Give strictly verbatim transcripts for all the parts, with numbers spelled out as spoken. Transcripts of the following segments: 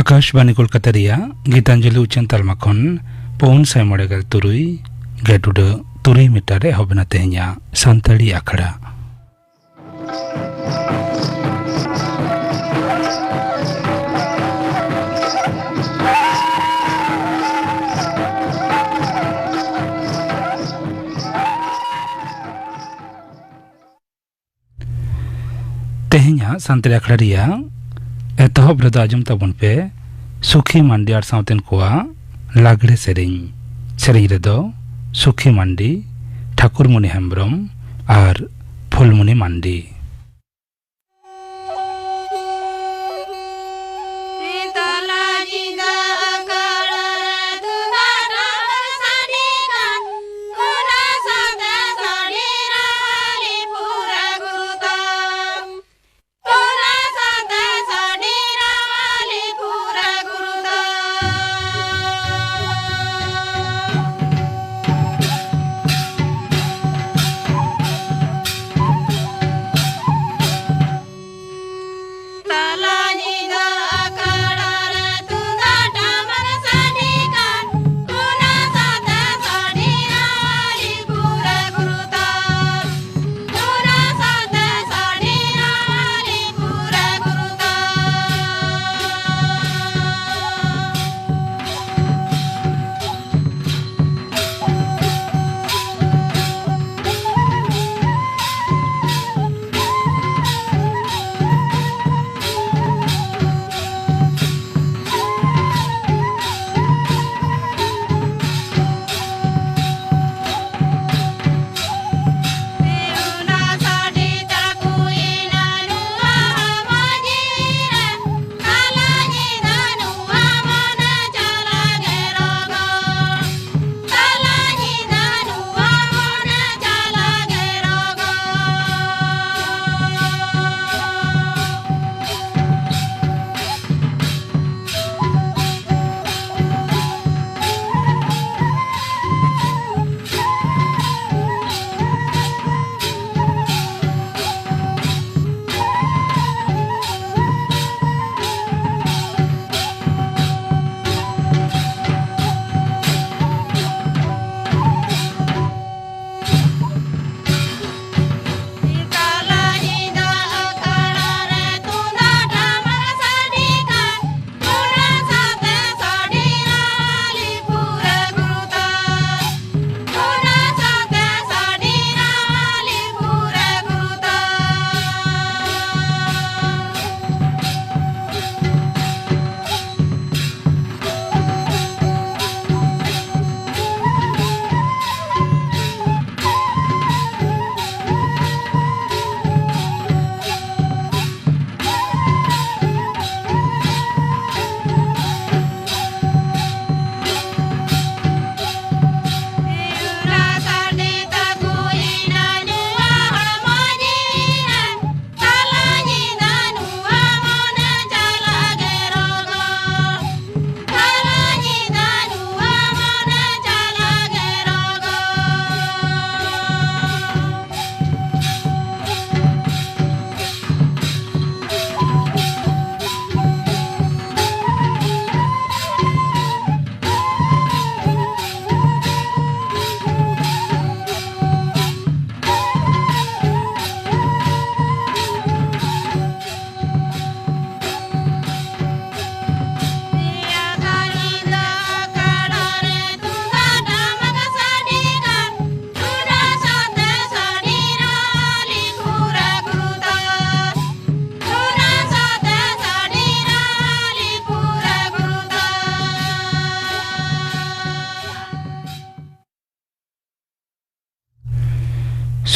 ᱟᱠᱟᱥᱵᱟᱱᱤ ᱠᱳᱞᱠᱟᱛᱟ ᱨᱮᱭᱟᱜ ᱜᱤᱛᱟᱧᱡᱚᱞᱤ ᱩᱪᱷᱟᱹᱱ ᱛᱟᱞᱢᱟ ᱠᱷᱚᱱ ᱯᱩᱱ ᱥᱟᱭ ᱢᱚᱬᱮ ᱜᱮᱞ ᱛᱩᱨᱩᱭ ᱜᱮᱴ ᱩᱰᱟᱹᱜ ᱛᱩᱨᱩᱭ ᱢᱤᱴᱟᱨ ᱨᱮ ᱮᱦᱚᱵ ᱮᱱᱟ ᱛᱮᱦᱮᱧᱟᱜ ᱥᱟᱱᱛᱟᱲᱤ ᱟᱠᱷᱲᱟ᱾ ᱛᱮᱦᱮᱧᱟᱜ ᱥᱟᱱᱛᱟᱲᱤ ᱟᱠᱷᱲᱟ ᱨᱮᱭᱟᱜ ᱮᱛᱚᱦᱚᱵ ᱨᱮᱫᱚ ᱟᱸᱡᱚᱢ ᱛᱟᱵᱚᱱ ᱯᱮ ᱥᱩᱠᱷᱤ ᱢᱟᱱᱰᱤ ᱟᱨ ᱥᱟᱶᱛᱮᱱ ᱠᱚᱣᱟᱜ ᱞᱟᱜᱽᱲᱮ ᱥᱮᱨᱮᱧ᱾ ᱥᱮᱨᱮᱧ ᱨᱮᱫᱚ ᱥᱩᱠᱷᱤ ᱢᱟᱱᱰᱤ, ᱴᱷᱟᱠᱩᱨᱢᱩᱱᱤ ᱦᱮᱢᱵᱨᱚᱢ ᱟᱨ ᱯᱷᱩᱞᱢᱩᱱᱤ ᱢᱟᱱᱰᱤ᱾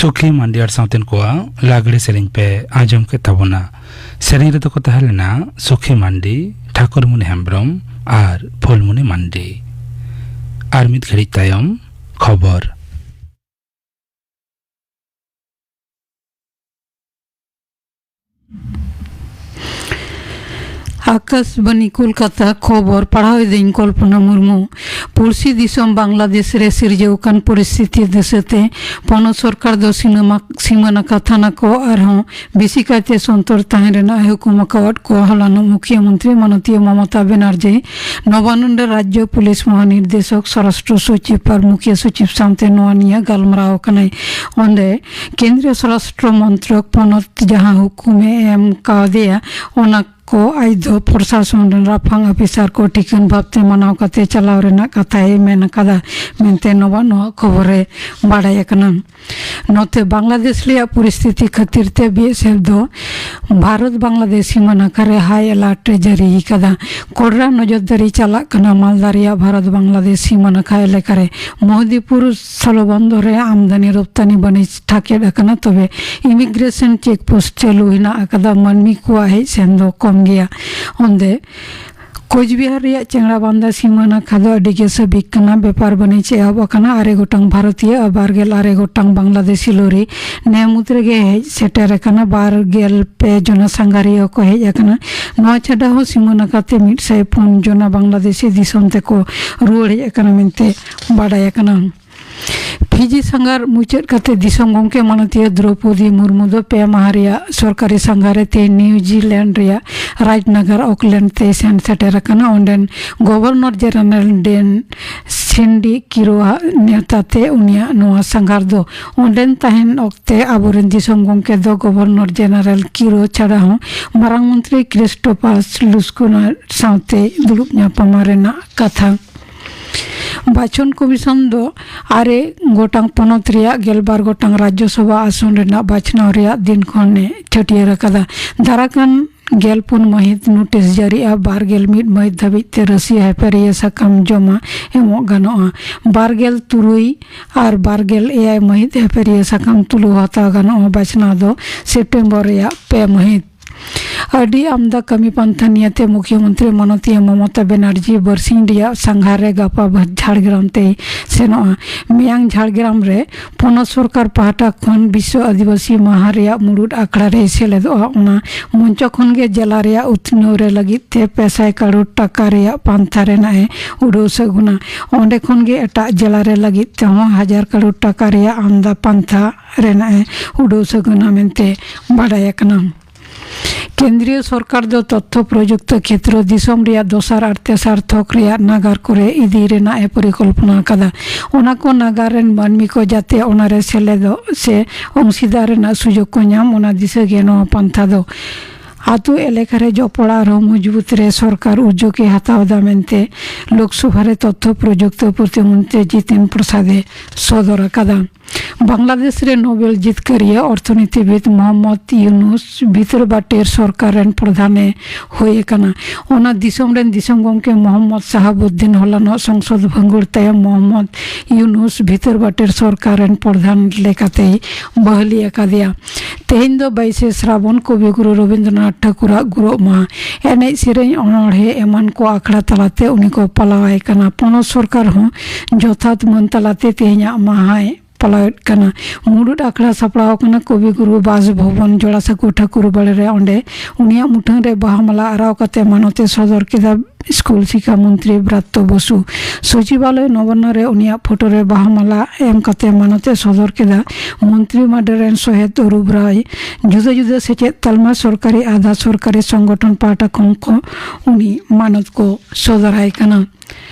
ᱥᱩᱠᱷᱤ ᱢᱟᱱᱰᱤ ᱟᱨ ᱥᱟᱶᱛᱮᱱ ᱠᱚᱣᱟᱜ ᱞᱟᱜᱽᱲᱮ ᱥᱮᱨᱮᱧ ᱯᱮ ᱟᱸᱡᱚᱢ ᱠᱮᱫ ᱛᱟᱵᱚᱱᱟ᱾ ᱥᱮᱨᱮᱧ ᱨᱮᱫᱚ ᱠᱚ ᱛᱟᱦᱮᱸ ᱞᱮᱱᱟ ᱥᱩᱠᱷᱤ ᱢᱟᱱᱰᱤ, ᱴᱷᱟᱹᱠᱩᱨᱢᱩᱱᱤ ᱦᱮᱢᱵᱽᱨᱚᱢ ᱟᱨ ᱯᱷᱩᱞᱢᱩᱱᱤ ᱢᱟᱱᱰᱤ᱾ ᱟᱨ ᱢᱤᱫ ᱜᱷᱟᱹᱲᱤᱡ ᱛᱟᱭᱚᱢ ᱠᱷᱚᱵᱚᱨ᱾ ᱟᱠᱟᱥᱵᱟᱱᱤ ᱠᱳᱞᱠᱟᱛᱟ, ᱠᱷᱚᱵᱚᱨ ᱯᱟᱲᱦᱟᱣ ᱮᱫᱟᱹᱧ ᱠᱚᱞᱯᱚᱱᱟ ᱢᱩᱨᱢᱩ᱾ ᱯᱩᱲᱥᱤ ᱫᱤᱥᱚᱢ ᱵᱟᱝᱞᱟᱫᱮᱥ ᱨᱮ ᱥᱤᱨᱡᱟᱹᱣ ᱟᱠᱟᱱ ᱯᱚᱨᱤᱥᱛᱷᱤᱛᱤ ᱫᱤᱥᱟᱹᱛᱮ ᱯᱚᱱᱚᱛ ᱥᱚᱨᱠᱟᱨ ᱫᱚ ᱥᱤᱱᱟᱹᱢᱟ-, ᱥᱤᱢᱟᱹ ᱱᱟᱠᱷᱟ ᱛᱷᱟᱱᱟ ᱠᱚ ᱟᱨᱦᱚᱸ ᱵᱮᱥᱤ ᱠᱟᱭᱛᱮ ᱥᱚᱱᱛᱚᱨ ᱛᱟᱦᱮᱸ ᱨᱮᱱᱟᱜ ᱮ ᱦᱩᱠᱩᱢ ᱟᱠᱟᱣᱟᱫ ᱠᱚᱣᱟ᱾ ᱦᱚᱞᱟᱱᱚᱜ ᱢᱩᱠᱷᱭᱟᱹ ᱢᱚᱱᱛᱨᱤ ᱢᱟᱱᱚᱛᱤᱭᱟᱹ ᱢᱚᱢᱚᱛᱟ ᱵᱮᱱᱟᱨᱡᱤ ᱱᱚᱵᱟᱱᱚᱱ ᱨᱮ ᱨᱟᱡᱽᱡᱚ ᱯᱩᱞᱤᱥ ᱢᱚᱦᱟᱱᱤᱨᱫᱮᱥᱚᱠ, ᱥᱚᱨᱟᱥᱴᱨᱚ ᱥᱚᱪᱤᱵᱽ ᱟᱨ ᱢᱩᱠᱷᱭᱟᱹ ᱥᱚᱪᱤᱵᱽ ᱥᱟᱶᱛᱮ ᱱᱚᱣᱟ ᱱᱤᱭᱟᱹ ᱜᱟᱞᱢᱟᱨᱟᱣ ᱟᱠᱟᱱᱟᱭ᱾ ᱚᱸᱰᱮ ᱠᱮᱱᱫᱨᱤᱭᱚ ᱥᱚᱨᱟᱥᱴᱨᱚ ᱢᱚᱱᱛᱨᱚᱠ ᱯᱚᱱᱚᱛ ᱡᱟᱦᱟᱸ ᱦᱩᱠᱩᱢᱮ ᱮᱢ ᱠᱟᱣᱫᱮᱭᱟ, ᱚᱱᱟ ᱠᱚ ᱟᱡ ᱫᱚ ᱯᱨᱚᱥᱟᱥᱚᱱ ᱨᱮᱱ ᱨᱟᱯᱷᱟᱝ ᱚᱯᱷᱤᱥᱟᱨ ᱠᱚ ᱴᱷᱤᱠᱟᱹᱱ ᱵᱷᱟᱵᱽᱛᱮ ᱢᱟᱱᱟᱣ ᱠᱟᱛᱮ ᱪᱟᱞᱟᱣ ᱨᱮᱱᱟᱜ ᱠᱟᱛᱷᱟᱭ ᱢᱮᱱ ᱟᱠᱟᱫᱟ ᱢᱮᱱᱛᱮ ᱱᱚᱣᱟ, ᱱᱚᱣᱟ ᱠᱷᱚᱵᱚᱨ ᱨᱮ ᱵᱟᱰᱟᱭ ᱟᱠᱟᱱᱟ᱾ ᱱᱚᱛᱮ ᱵᱟᱝᱞᱟᱫᱮᱥ ᱨᱮᱭᱟᱜ ᱯᱚᱨᱤᱥᱛᱷᱤᱛᱤ ᱠᱷᱟᱹᱛᱤᱨ ᱛᱮ ᱵᱤ ᱮᱥ ᱮᱯᱷ ᱫᱚ ᱵᱷᱟᱨᱚᱛ ᱵᱟᱝᱞᱟᱫᱮᱥ ᱥᱤᱢᱟᱹ ᱱᱟᱠᱷᱟ ᱨᱮ ᱦᱟᱭ ᱮᱞᱟᱨᱴ ᱮ ᱡᱟᱹᱨᱤ ᱟᱠᱟᱫᱟ᱾ ᱠᱚᱲᱟ ᱱᱚᱡᱚᱨᱫᱟᱨᱤ ᱪᱟᱞᱟᱜ ᱠᱟᱱᱟ ᱢᱟᱞᱫᱟ ᱨᱮᱭᱟᱜ ᱵᱷᱟᱨᱚᱛ ᱵᱟᱝᱞᱟᱫᱮᱥ ᱥᱤᱢᱟᱹ ᱱᱟᱠᱷᱟ ᱮᱞᱟᱠᱟ ᱨᱮ᱾ ᱢᱚᱦᱫᱤᱯᱩᱨ ᱥᱛᱷᱚᱞ ᱵᱚᱱᱫᱚᱨ ᱨᱮ ᱟᱢᱫᱟᱱᱤ ᱨᱚᱯᱛᱟᱱᱤ ᱵᱟᱹᱱᱤᱡᱽ ᱴᱷᱟᱠᱮᱫ ᱟᱠᱟᱱᱟ, ᱛᱚᱵᱮ ᱤᱢᱤᱜᱨᱮᱥᱚᱱ ᱪᱮᱠ ᱯᱳᱥᱴ ᱪᱟᱹᱞᱩ ᱦᱮᱱᱟᱜ ᱟᱠᱟᱫᱟ, ᱢᱟᱹᱱᱢᱤ ᱠᱚᱣᱟᱜ ᱦᱮᱡ ᱥᱮᱱ ᱫᱚ ᱠᱚᱢ ᱜᱮᱭᱟ᱾ ᱚᱸᱰᱮ ᱠᱳᱪᱵᱤᱦᱟᱨ ᱨᱮᱭᱟᱜ ᱪᱮᱝᱲᱟᱵᱟᱱᱫᱟ ᱥᱤᱢᱟᱹ ᱱᱟᱠᱷᱟ ᱫᱚ ᱟᱹᱰᱤ ᱜᱮ ᱥᱟᱹᱵᱤᱠ ᱠᱟᱱᱟ᱾ ᱵᱮᱯᱟᱨ ᱵᱟᱹᱱᱤᱡᱽ ᱮᱦᱚᱵ ᱟᱠᱟᱱᱟ᱾ ᱟᱨᱮ ᱜᱚᱴᱟᱝ ᱵᱷᱟᱨᱚᱛᱤᱭᱟᱹ ᱟᱨ ᱵᱟᱨ ᱜᱮᱞ ᱟᱨᱮ ᱜᱚᱴᱟᱝ ᱵᱟᱝᱞᱟᱫᱮᱥᱤ ᱞᱚᱨᱤ ᱱᱮ ᱢᱩᱫᱽ ᱨᱮᱜᱮ ᱦᱮᱡ ᱥᱮᱴᱮᱨ ᱟᱠᱟᱱᱟ᱾ ᱵᱟᱨ ᱜᱮᱞ ᱯᱮ ᱡᱚᱱᱟ ᱥᱟᱸᱜᱷᱟᱨᱤᱭᱟᱹ ᱠᱚ ᱦᱮᱡ ᱟᱠᱟᱱᱟ᱾ ᱱᱚᱣᱟ ᱪᱷᱟᱰᱟ ᱦᱚᱸ ᱥᱤᱢᱟᱹ ᱱᱟᱠᱷᱟᱛᱮ ᱢᱤᱫ ᱥᱟᱭ ᱯᱩᱱ ᱡᱚᱱᱟ ᱵᱟᱝᱞᱟᱫᱮᱥᱤ ᱫᱤᱥᱚᱢ ᱛᱮᱠᱚ ᱨᱩᱣᱟᱹᱲ ᱦᱮᱡ ᱟᱠᱟᱱᱟ ᱢᱮᱱᱛᱮ ᱵᱟᱰᱟᱭ ᱟᱠᱟᱱᱟ᱾ ᱯᱷᱤᱡᱤ ᱥᱟᱸᱜᱷᱟᱨ ᱢᱩᱪᱟᱹᱫ ᱠᱟᱛᱮ ᱫᱤᱥᱚᱢ ᱜᱚᱢᱠᱮ ᱢᱟᱱᱚᱛᱤᱭᱟᱹ ᱫᱨᱚᱣᱯᱚᱫᱤ ᱢᱩᱨᱢᱩ ᱫᱚ ᱯᱮ ᱢᱟᱦᱟ ᱨᱮᱭᱟᱜ ᱥᱚᱨᱠᱟᱨᱤ ᱥᱟᱸᱜᱷᱟᱨ ᱨᱮ ᱛᱮᱦᱮᱧ ᱱᱤᱣᱡᱤᱞᱮᱱᱰ ᱨᱮᱭᱟᱜ ᱨᱟᱡᱽᱱᱟᱜᱟᱨ ᱚᱠᱞᱮᱱᱰ ᱛᱮᱭ ᱥᱮᱱ ᱥᱮᱴᱮᱨ ᱟᱠᱟᱱᱟ᱾ ᱚᱸᱰᱮᱱ ᱜᱚᱵᱷᱚᱨᱱᱚᱨ ᱡᱮᱱᱟᱨᱮᱞ ᱰᱮᱱ ᱥᱤᱱᱰᱤ ᱠᱤᱨᱳ ᱟᱜ ᱱᱮᱣᱛᱟ ᱛᱮ ᱩᱱᱤᱭᱟᱜ ᱱᱚᱣᱟ ᱥᱟᱸᱜᱷᱟᱨ ᱫᱚ ᱚᱸᱰᱮᱱ ᱛᱟᱦᱮᱱ ᱚᱠᱛᱮ ᱟᱵᱚᱨᱮᱱ ᱫᱤᱥᱚᱢ ᱜᱚᱢᱠᱮ ᱫᱚ ᱜᱚᱵᱷᱚᱨᱱᱚᱨ ᱡᱮᱱᱟᱨᱮᱞ ᱠᱤᱨᱳ ᱪᱷᱟᱰᱟ ᱦᱚᱸ ᱢᱟᱨᱟᱝ ᱢᱚᱱᱛᱨᱤ ᱠᱨᱤᱥᱴᱳᱯᱟᱥ ᱞᱩᱥᱠᱩᱱᱟ ᱥᱟᱶᱛᱮ ᱫᱩᱲᱩᱵ ᱧᱟᱯᱟᱢᱟ ᱨᱮᱱᱟᱜ ᱠᱟᱛᱷᱟ᱾ ᱵᱟᱪᱷᱚᱱ ᱠᱚᱢᱤᱥᱚᱱ ᱫᱚ ᱟᱨᱮ ᱜᱚᱴᱟᱝ ᱯᱚᱱᱚᱛ ᱨᱮᱭᱟᱜ ᱜᱮᱞᱵᱟᱨ ᱜᱚᱴᱟᱝ ᱨᱟᱡᱽᱡᱚ ᱥᱚᱵᱷᱟ ᱟᱥᱚᱱ ᱨᱮᱱᱟᱜ ᱵᱟᱪᱷᱱᱟᱣ ᱨᱮᱭᱟᱜ ᱫᱤᱱ ᱠᱷᱚᱱᱮ ᱪᱷᱟᱹᱴᱭᱟᱹᱨ ᱟᱠᱟᱫᱟ᱾ ᱫᱟᱨᱟᱠᱟᱱ ᱜᱮᱞ ᱯᱩᱱ ᱢᱟᱹᱦᱤᱛ ᱱᱳᱴᱤᱥ ᱡᱟᱹᱨᱤᱜᱼᱟ᱾ ᱵᱟᱨ ᱜᱮᱞ ᱢᱤᱫ ᱢᱟᱹᱦᱤᱛ ᱫᱷᱟᱹᱵᱤᱡ ᱛᱮ ᱨᱟᱹᱥᱤᱭᱟᱹ ᱦᱮᱯᱮᱨᱤᱭᱟᱹ ᱥᱟᱠᱟᱢ ᱡᱚᱢᱟ ᱮᱢᱚᱜ ᱜᱟᱱᱚᱜᱼᱟ᱾ ᱵᱟᱨ ᱜᱮᱞ ᱛᱩᱨᱩᱭ ᱟᱨ ᱵᱟᱨ ᱜᱮᱞ ᱮᱭᱟᱭ ᱢᱟᱹᱦᱤᱛ ᱦᱮᱯᱮᱨᱤᱭᱟᱹ ᱥᱟᱠᱟᱢ ᱛᱩᱞᱟᱹᱣ ᱦᱟᱛᱟᱣ ᱜᱟᱱᱚᱜᱼᱟ᱾ ᱵᱟᱪᱷᱱᱟᱣ ᱫᱚ ᱥᱮᱯᱴᱮᱢᱵᱚᱨ ᱨᱮᱭᱟᱜ ᱯᱮ ᱢᱟᱹᱦᱤᱛ᱾ ᱟᱹᱰᱤ ᱟᱢᱫᱟ ᱠᱟᱹᱢᱤ ᱯᱟᱱᱛᱷᱟ ᱱᱤᱭᱟᱹᱛᱮ ᱢᱩᱠᱷᱭᱚᱢᱚᱱᱛᱨᱤ ᱢᱚᱢᱚᱛᱟ ᱵᱮᱱᱟᱨᱡᱤ ᱵᱟᱨᱥᱤᱧ ᱨᱮᱭᱟᱜ ᱥᱟᱸᱜᱷᱟᱨ ᱨᱮ ᱜᱟᱯᱟ ᱡᱷᱟᱲᱜᱨᱟᱢ ᱛᱮᱭ ᱥᱮᱱᱚᱜᱼᱟ᱾ ᱢᱮᱭᱟᱝ ᱡᱷᱟᱲᱜᱨᱟᱢ ᱨᱮ ᱯᱚᱱᱚᱛ ᱥᱚᱨᱠᱟᱨ ᱯᱟᱦᱴᱟ ᱠᱷᱚᱱ ᱵᱤᱥᱥᱚ ᱟᱹᱫᱤᱵᱟᱹᱥᱤ ᱢᱟᱦᱟ ᱨᱮᱭᱟᱜ ᱢᱩᱲᱩᱫ ᱟᱠᱷᱲᱟ ᱨᱮᱭ ᱥᱮᱞᱮᱫᱚᱜᱼᱟ᱾ ᱚᱱᱟ ᱢᱚᱧᱪᱚ ᱠᱷᱚᱱ ᱜᱮ ᱡᱮᱞᱟ ᱨᱮᱭᱟᱜ ᱩᱛᱱᱟᱹᱣ ᱨᱮ ᱞᱟᱹᱜᱤᱫ ᱛᱮ ᱯᱮ ᱥᱟᱭ ᱠᱟᱨᱳᱲ ᱴᱟᱠᱟ ᱨᱮᱭᱟᱜ ᱯᱟᱱᱛᱷᱟ ᱨᱮᱱᱟᱜ ᱮ ᱩᱰᱟᱹᱣ ᱥᱟᱹᱜᱩᱱᱟ᱾ ᱚᱸᱰᱮ ᱠᱷᱚᱱ ᱜᱮ ᱮᱴᱟᱜ ᱡᱮᱞᱟ ᱨᱮ ᱞᱟᱹᱜᱤᱫ ᱛᱮᱦᱚᱸ ᱦᱟᱡᱟᱨ ᱠᱟᱨᱳᱲ ᱴᱟᱠᱟ ᱨᱮᱭᱟᱜ ᱟᱢᱫᱟ ᱯᱟᱱᱛᱷᱟ ᱨᱮᱱᱟᱜ ᱮ ᱩᱰᱟᱹᱣ ᱥᱟᱹᱜᱩᱱᱟ ᱢᱮᱱᱛᱮ ᱵᱟᱰᱟᱭ ᱟᱠᱟᱱᱟ᱾ ᱠᱮᱱᱫᱨᱤᱭᱚ ᱥᱚᱨᱠᱟᱨ ᱫᱚ ᱛᱚᱛᱛᱷᱚ ᱯᱨᱚᱡᱩᱠᱛᱚ ᱠᱷᱮᱛᱨᱚ ᱫᱤᱥᱚᱢ ᱨᱮᱭᱟᱜ ᱫᱚᱥᱟᱨ ᱟᱨ ᱛᱮᱥᱟᱨ ᱛᱷᱚᱠ ᱨᱮᱭᱟᱜ ᱱᱟᱜᱟᱨ ᱠᱚᱨᱮ ᱤᱫᱤ ᱨᱮᱱᱟᱜ ᱮ ᱯᱚᱨᱤᱠᱚᱞᱯᱚᱱᱟ ᱟᱠᱟᱫᱟ᱾ ᱚᱱᱟ ᱠᱚ ᱱᱟᱜᱟᱨ ᱨᱮᱱ ᱢᱟᱹᱱᱢᱤ ᱠᱚ ᱡᱟᱛᱮ ᱚᱱᱟ ᱨᱮ ᱥᱮᱞᱮᱫᱚᱜ ᱥᱮ ᱚᱝᱥᱤᱫᱟᱨ ᱨᱮᱱᱟᱜ ᱥᱩᱡᱳᱜᱽ ᱠᱚ ᱧᱟᱢ, ᱚᱱᱟ ᱫᱤᱥᱟᱹ ᱜᱮ ᱱᱚᱣᱟ ᱯᱟᱱᱛᱷᱟ ᱫᱚ᱾ ᱟᱛᱳ ᱮᱞᱟᱠᱟ ᱨᱮ ᱡᱚᱯᱚᱲᱟᱣ ᱟᱨᱦᱚᱸ ᱢᱚᱡᱽᱵᱩᱛ ᱨᱮ ᱥᱚᱨᱠᱟᱨ ᱩᱫᱽᱡᱳᱜᱽ ᱮ ᱦᱟᱛᱟᱣ ᱮᱫᱟ ᱢᱮᱱᱛᱮ ᱞᱳᱠᱥᱚᱵᱷᱟ ᱨᱮ ᱛᱚᱛᱛᱷᱚ ᱯᱨᱚᱡᱩᱠᱛᱚ ᱯᱨᱚᱛᱤᱢᱚᱱᱛᱨᱤ ᱡᱤᱛᱮᱱ ᱯᱨᱚᱥᱟᱫᱽ ᱮ ᱥᱚᱫᱚᱨ ᱟᱠᱟᱫᱟ᱾ ᱵᱟᱝᱞᱟᱫᱮᱥ ᱨᱮ ᱱᱳᱵᱮᱞ ᱡᱤᱛᱠᱟᱹᱨᱤᱭᱟᱹ ᱚᱨᱛᱷᱚᱱᱤᱛᱤᱵᱤᱫ ᱢᱚᱦᱚᱢᱢᱚᱫᱽ ᱭᱩᱱᱩᱥ ᱵᱷᱤᱛᱟᱹᱨ ᱵᱟᱴᱮᱨ ᱥᱚᱨᱠᱟᱨ ᱨᱮᱱ ᱯᱨᱚᱫᱷᱟᱱ ᱮ ᱦᱩᱭ ᱟᱠᱟᱱᱟ᱾ ᱚᱱᱟ ᱫᱤᱥᱚᱢ ᱨᱮᱱ ᱫᱤᱥᱚᱢ ᱜᱚᱢᱠᱮ ᱢᱚᱦᱚᱢᱢᱚᱫᱽ ᱥᱟᱦᱟᱵᱩᱫᱽᱫᱤᱱ ᱦᱚᱞᱟᱱᱚᱜ ᱥᱚᱝᱥᱚᱫ ᱵᱷᱟᱹᱜᱩᱲ ᱛᱟᱭᱚᱢ ᱢᱚᱦᱚᱢᱢᱚᱫᱽ ᱭᱩᱱᱩᱥ ᱵᱷᱤᱛᱟᱹᱨ ᱵᱟᱴᱮᱨ ᱥᱚᱨᱠᱟᱨ ᱨᱮᱱ ᱯᱨᱚᱫᱷᱟᱱ ᱞᱮᱠᱟᱛᱮᱭ ᱵᱟᱹᱦᱞᱤ ᱟᱠᱟᱫᱮᱭᱟ᱾ ᱛᱮᱦᱮᱧ ᱫᱚ ᱵᱟᱭᱤᱥᱮ ᱥᱨᱟᱵᱚᱱ, ᱠᱚᱵᱤᱜᱩᱨᱩ ᱨᱚᱵᱤᱱᱫᱨᱚᱱᱟᱛᱷ ᱴᱷᱟᱹᱠᱩᱨᱟᱜ ᱜᱩᱨᱚᱜ ᱢᱟᱦᱟ᱾ ᱮᱱᱮᱡ ᱥᱮᱨᱮᱧ, ᱚᱱᱚᱬᱦᱮ ᱮᱢᱟᱱ ᱠᱚ ᱟᱠᱷᱲᱟ ᱛᱟᱞᱟᱛᱮ ᱩᱱᱤ ᱠᱚ ᱯᱟᱞᱟᱣ ᱟᱭ ᱠᱟᱱᱟ᱾ ᱯᱚᱱᱚᱛ ᱥᱚᱨᱠᱟᱨ ᱦᱚᱸ ᱡᱚᱛᱷᱟᱛ ᱢᱟᱹᱱ ᱛᱟᱞᱟᱛᱮ ᱛᱮᱦᱮᱧᱟᱜ ᱢᱟᱦᱟᱭ ᱯᱟᱞᱟᱣᱮᱫ ᱠᱟᱱᱟ᱾ ᱢᱩᱲᱩᱫ ᱟᱠᱷᱲᱟ ᱥᱟᱯᱲᱟᱣ ᱟᱠᱟᱱᱟ ᱠᱚᱵᱤ ᱜᱩᱨᱩ ᱵᱟᱥ ᱵᱷᱚᱵᱚᱱ, ᱡᱚᱲᱟᱥᱟᱸᱠᱳ ᱴᱷᱟᱹᱠᱩᱨ ᱵᱟᱲᱮ ᱨᱮ᱾ ᱚᱸᱰᱮ ᱩᱱᱤᱭᱟᱜ ᱢᱩᱴᱷᱟᱹᱱ ᱨᱮ ᱵᱟᱦᱟ ᱢᱟᱞᱟ ᱟᱨᱟᱣ ᱠᱟᱛᱮ ᱢᱟᱱᱚᱛ ᱮ ᱥᱚᱫᱚᱨ ᱠᱮᱫᱟ ᱥᱠᱩᱞ ᱥᱤᱠᱷᱟ ᱢᱚᱱᱛᱨᱤ ᱵᱨᱟᱛᱛᱚ ᱵᱚᱥᱩ᱾ ᱥᱚᱪᱤᱵᱟᱞᱚᱭ ᱱᱚᱵᱟᱱᱱᱚ ᱨᱮ ᱩᱱᱤᱭᱟᱜ ᱯᱷᱳᱴᱳ ᱨᱮ ᱵᱟᱦᱟ ᱢᱟᱞᱟ ᱮᱢ ᱠᱟᱛᱮ ᱢᱟᱱᱚᱛ ᱮ ᱥᱚᱫᱚᱨ ᱠᱮᱫᱟ ᱢᱚᱱᱛᱨᱤ ᱢᱟᱰᱮᱨ ᱨᱮᱱ ᱥᱚᱦᱮᱫ ᱚᱨᱩᱯ ᱨᱟᱭ᱾ ᱡᱩᱫᱟᱹ ᱡᱩᱫᱟᱹ ᱥᱮᱪᱮᱫ ᱛᱟᱞᱢᱟ, ᱥᱚᱨᱠᱟᱨᱤ, ᱟᱫᱷᱟ ᱥᱚᱨᱠᱟᱨᱤ ᱥᱚᱝᱜᱚᱴᱷᱚᱱ ᱯᱟᱦᱴᱟ ᱠᱷᱚᱱ ᱠᱚ ᱩᱱᱤ ᱢᱟᱱᱚᱛ ᱠᱚ ᱥᱚᱫᱚᱨᱟᱭ ᱠᱟᱱᱟ᱾